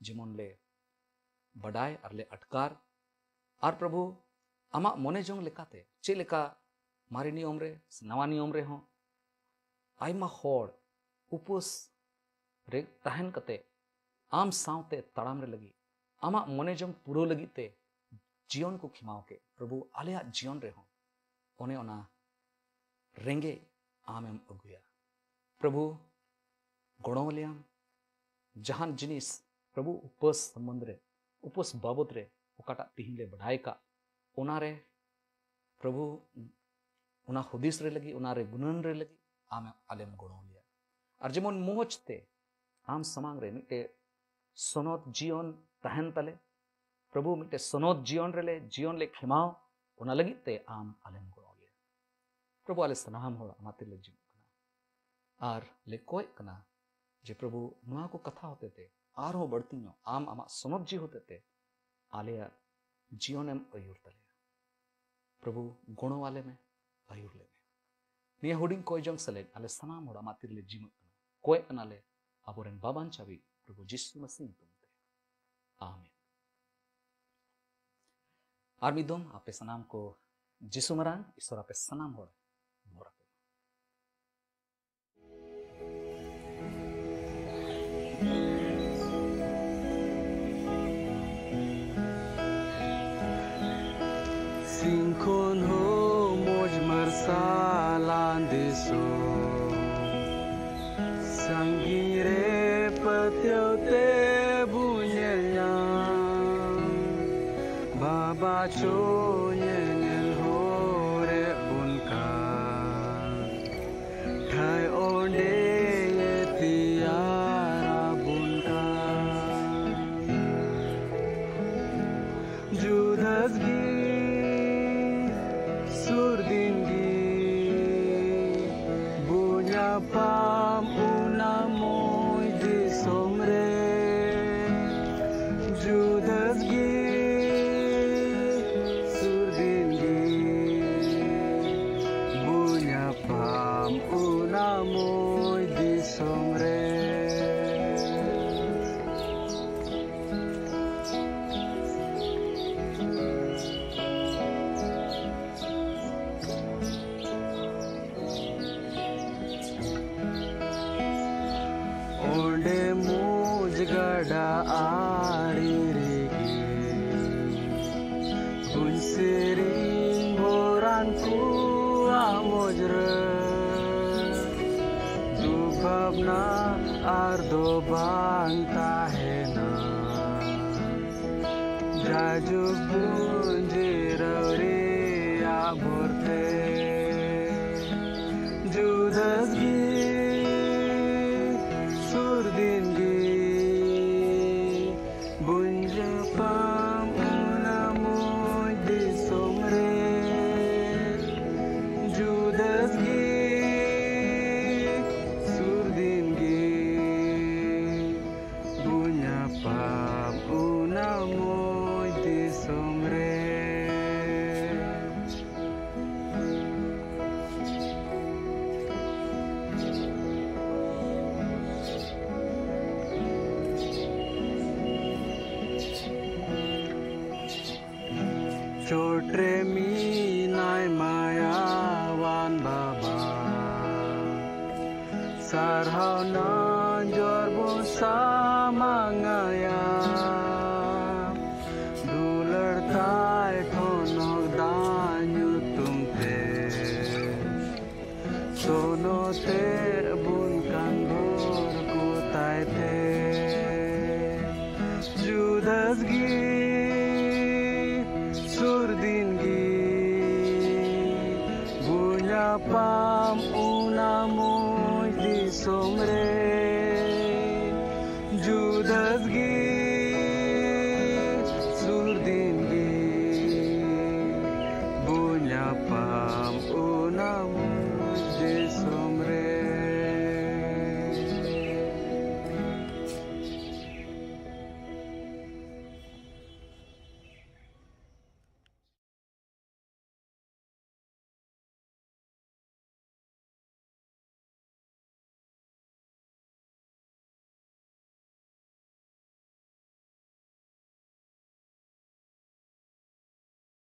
ᱡᱮᱢᱚᱱ ᱞᱮ ᱵᱟᱰᱟᱭ ᱟᱨ ᱞᱮ ᱟᱴᱠᱟᱨ᱾ ᱟᱨ ᱯᱨᱚᱵᱷᱩ, ᱟᱢᱟᱜ ᱢᱚᱱᱮ ᱡᱚᱝ ᱞᱮᱠᱟᱛᱮ ᱪᱮᱫ ᱞᱮᱠᱟ ᱢᱟᱨᱮ ᱱᱤᱭᱚᱢ ᱨᱮ ᱥᱮ ᱱᱟᱣᱟ ᱱᱤᱭᱚᱢ ᱨᱮᱦᱚᱸ ᱟᱭᱢᱟ ᱦᱚᱲ ᱩᱯᱟᱹᱥ ᱨᱮ ᱛᱟᱦᱮᱱ ᱠᱟᱛᱮ ᱟᱢ ᱥᱟᱶᱛᱮ ᱛᱟᱲᱟᱢ ᱨᱮ ᱞᱟᱹᱜᱤᱫ, ᱟᱢᱟᱜ ᱢᱚᱱᱮ ᱡᱚᱝ ᱯᱩᱨᱟᱹᱣ ᱞᱟᱹᱜᱤᱫ ᱛᱮ ᱡᱤᱭᱚᱱ ᱠᱚ ᱠᱷᱮᱢᱟᱣ ᱠᱮᱫ᱾ ᱯᱨᱚᱵᱷᱩ, ᱟᱞᱮᱭᱟᱜ ᱡᱤᱭᱚᱱ ᱨᱮᱦᱚᱸ ᱚᱱᱮ ᱚᱱᱟ ᱨᱮᱸᱜᱮᱡ ᱟᱢᱮᱢ ᱟᱹᱜᱩᱭᱟ᱾ ᱯᱨᱚᱵᱷᱩ, ᱜᱚᱲᱚ ᱟᱞᱮᱭᱟᱢ᱾ ᱡᱟᱦᱟᱱ ᱡᱤᱱᱤᱥ, ᱯᱨᱚᱵᱷᱩ, ᱩᱯᱟᱹᱥ ᱥᱚᱢᱵᱚᱱᱫᱷ ᱨᱮ, ᱩᱯᱟᱹᱥ ᱵᱟᱵᱚᱛ ᱨᱮ ᱚᱠᱟᱴᱟᱜ ᱛᱤᱦᱤᱧ ᱞᱮ ᱵᱟᱰᱟᱭ ᱠᱟᱜ, ᱚᱱᱟᱨᱮ ᱯᱨᱚᱵᱷᱩ, ᱚᱱᱟ ᱦᱩᱫᱤᱥ ᱨᱮ ᱞᱟᱹᱜᱤᱫ, ᱚᱱᱟᱨᱮ ᱜᱩᱱᱟᱹᱱ ᱨᱮ ᱞᱟᱹᱜᱤᱫ ᱟᱢ ᱟᱞᱮᱢ ᱜᱚᱲᱚ ᱞᱮᱭᱟ᱾ ᱟᱨ ᱡᱮᱢᱚᱱ ᱢᱚᱡᱽ ᱛᱮ ᱟᱢ ᱥᱟᱢᱟᱝ ᱨᱮ ᱢᱤᱫᱴᱮᱡ ᱥᱚᱱᱚᱛ ᱡᱤᱭᱚᱱ ᱛᱟᱦᱮᱱ ᱛᱟᱞᱮ, ᱯᱨᱚᱵᱷᱩ, ᱢᱤᱫᱴᱮᱡ ᱥᱚᱱᱚᱛ ᱡᱤᱭᱚᱱ ᱨᱮᱞᱮ, ᱡᱤᱭᱚᱱ ᱞᱮ ᱠᱷᱮᱢᱟᱣ, ᱚᱱᱟ ᱞᱟᱹᱜᱤᱫ ᱛᱮ ᱟᱢ ᱟᱞᱮᱢ ᱜᱚᱲᱚ ᱞᱮᱭᱟ᱾ ᱯᱨᱚᱵᱷᱩ, ᱟᱞᱮ ᱥᱟᱱᱟᱢ ᱦᱚᱲ ᱟᱢᱟᱜ ᱛᱤᱨᱮᱞᱮ ᱡᱤᱢᱟᱹᱜ ᱠᱟᱱᱟ ᱟᱨ ᱞᱮ ᱠᱚᱭᱚᱜ ᱠᱟᱱᱟ ᱡᱮ ᱯᱨᱚᱵᱷᱩ, ᱱᱚᱣᱟ ᱠᱚ ᱠᱟᱛᱷᱟ ᱦᱚᱛᱮᱛᱮ ᱟᱨᱦᱚᱸ ᱵᱟᱹᱲᱛᱤ ᱧᱚᱜ ᱟᱢ ᱟᱢᱟᱜ ᱥᱚᱱᱚᱛ ᱡᱤᱣᱤ ᱦᱚᱛᱮᱛᱮ ᱟᱞᱮᱭᱟᱜ ᱡᱤᱭᱚᱱᱮᱢ ᱟᱹᱭᱩᱨ ᱛᱟᱞᱮᱭᱟ᱾ ᱯᱨᱚᱵᱷᱩ, ᱜᱚᱲᱚ ᱟᱞᱮ ᱢᱮ, ᱟᱹᱭᱩᱨ ᱞᱮ ᱢᱮ᱾ ᱱᱤᱭᱟᱹ ᱦᱩᱰᱤᱧ ᱠᱚᱭ ᱡᱚᱝ ᱥᱮᱞᱮᱫ ᱟᱞᱮ ᱥᱟᱱᱟᱢ ᱦᱚᱲ ᱟᱢᱟᱜ ᱛᱤᱨᱮᱞᱮ ᱡᱤᱢᱟᱹᱜ ᱠᱟᱱᱟ, ᱠᱚᱭᱚᱜ ᱠᱟᱱᱟᱞᱮ ᱟᱵᱚᱨᱮᱱ ᱵᱟᱵᱟᱱ ᱪᱟᱵᱤ ᱯᱨᱚᱵᱷᱩ ᱡᱤᱥᱩ ᱢᱟᱥᱤ ᱧᱩᱛᱩᱢ ᱛᱮ, ᱟᱢᱮᱱ᱾ ᱟᱨ ᱢᱤᱫ ᱫᱚᱢ ᱟᱯᱮ ᱥᱟᱱᱟᱢ ᱠᱚ ᱡᱤᱥᱩ ᱢᱟᱨᱟᱝ ᱤᱥᱚᱨ ᱟᱯᱮ ᱥᱟᱱᱟᱢ ᱦᱚᱲ ᱵᱷᱚᱨ ᱟᱯᱮ ᱢᱟ᱾ ᱥᱤᱧ ᱠᱷᱚᱱ ᱦᱚᱸ ᱢᱚᱡᱽ ᱢᱟᱨᱥᱟᱞᱟᱱ ᱫᱤᱥᱚᱢ, ᱥᱟᱺᱜᱤᱧ ᱨᱮ ᱯᱟᱹᱛᱭᱟᱹᱣ ᱛᱮ ᱵᱚ ᱧᱮᱞ ᱧᱟᱢ, ᱵᱟᱵᱟ ᱪᱚ ᱧᱮᱧᱮᱞ ᱦᱚᱨᱮ ᱵᱚᱱ ᱠᱟᱱ᱾ ᱴᱷᱟᱹᱭ ᱚᱸᱰᱮ ᱛᱮᱭᱟᱨ ᱟᱵᱚᱱ ᱠᱟᱱ᱾ ᱡᱩᱫᱟᱹᱥ ᱜᱮ ᱥᱩᱨ ᱫᱤᱱ ᱜᱮ ᱵᱚ ᱧᱟᱯᱟᱢ ᱚᱱᱟ ᱢᱚᱡᱽ ᱫᱤᱥᱚᱢ ᱨᱮ᱾ ᱜᱟᱰᱟ ᱟᱲᱮ ᱨᱮᱜᱮ ᱵᱩᱱ ᱥᱮᱨᱮᱧ ᱵᱷᱚᱨᱟᱱ ᱠᱚᱣᱟᱜ ᱢᱚᱡᱽᱨᱟᱹ᱾ ᱫᱩᱠ ᱵᱷᱟᱵᱽᱱᱟ ᱟᱨ ᱫᱚ ᱵᱟᱝ ᱛᱟᱦᱮᱱᱟ, ᱡᱟᱭᱡᱩᱜᱽ ᱵᱩᱱ ᱡᱤᱨᱟᱹᱣ ᱨᱮᱭᱟᱜ ᱵᱷᱚᱨᱛᱮ᱾ ᱡᱩᱫᱟᱹᱥ ᱜᱮ ᱥᱩᱨ ᱫᱤᱱ ᱜᱮ ᱵᱚᱱ ᱧᱟᱯᱟᱢ ᱚᱱᱟ ᱢᱚᱡᱽ ᱫᱤᱥᱚᱢ ᱨᱮ᱾ ᱡᱩᱫᱟᱹᱥ ᱜᱮ ᱥᱩᱨ ᱫᱤᱱ ᱜᱮ ᱵᱚᱱ ᱧᱟᱯᱟᱢ ᱚᱱᱟ ᱢᱚᱡᱽ ᱫᱤᱥᱚᱢ ᱨᱮ᱾ ᱪᱚᱴ ᱨᱮ ᱢᱮᱱᱟᱭ ᱢᱟᱭᱟᱣᱟᱱ ᱵᱟᱵᱟ, ᱥᱟᱨᱦᱟᱣ ᱱᱟᱡᱚᱨ ᱵᱚᱱ ᱥᱟᱢᱟᱝ ᱟᱭᱟ᱾ ᱫᱩᱞᱟᱹᱲ ᱛᱟᱭ ᱴᱷᱚᱱᱚᱠ ᱫᱟᱜ ᱧᱩᱛᱩᱢ ᱛᱮ, ᱥᱚᱱᱚᱛᱮ ᱵᱚᱱ ᱠᱟᱱ ᱵᱷᱳᱨ ᱠᱚ ᱛᱟᱭ ᱛᱮ᱾ ᱡᱩᱫᱟᱹᱥ ᱜᱮ ᱥᱩᱨ ᱫᱤᱱ ᱜᱮ ᱵᱚᱱ ᱧᱟᱯᱟᱢ ᱚᱱᱟ ᱢᱚᱡᱽ ᱫᱤᱥᱚᱢ ᱨᱮ᱾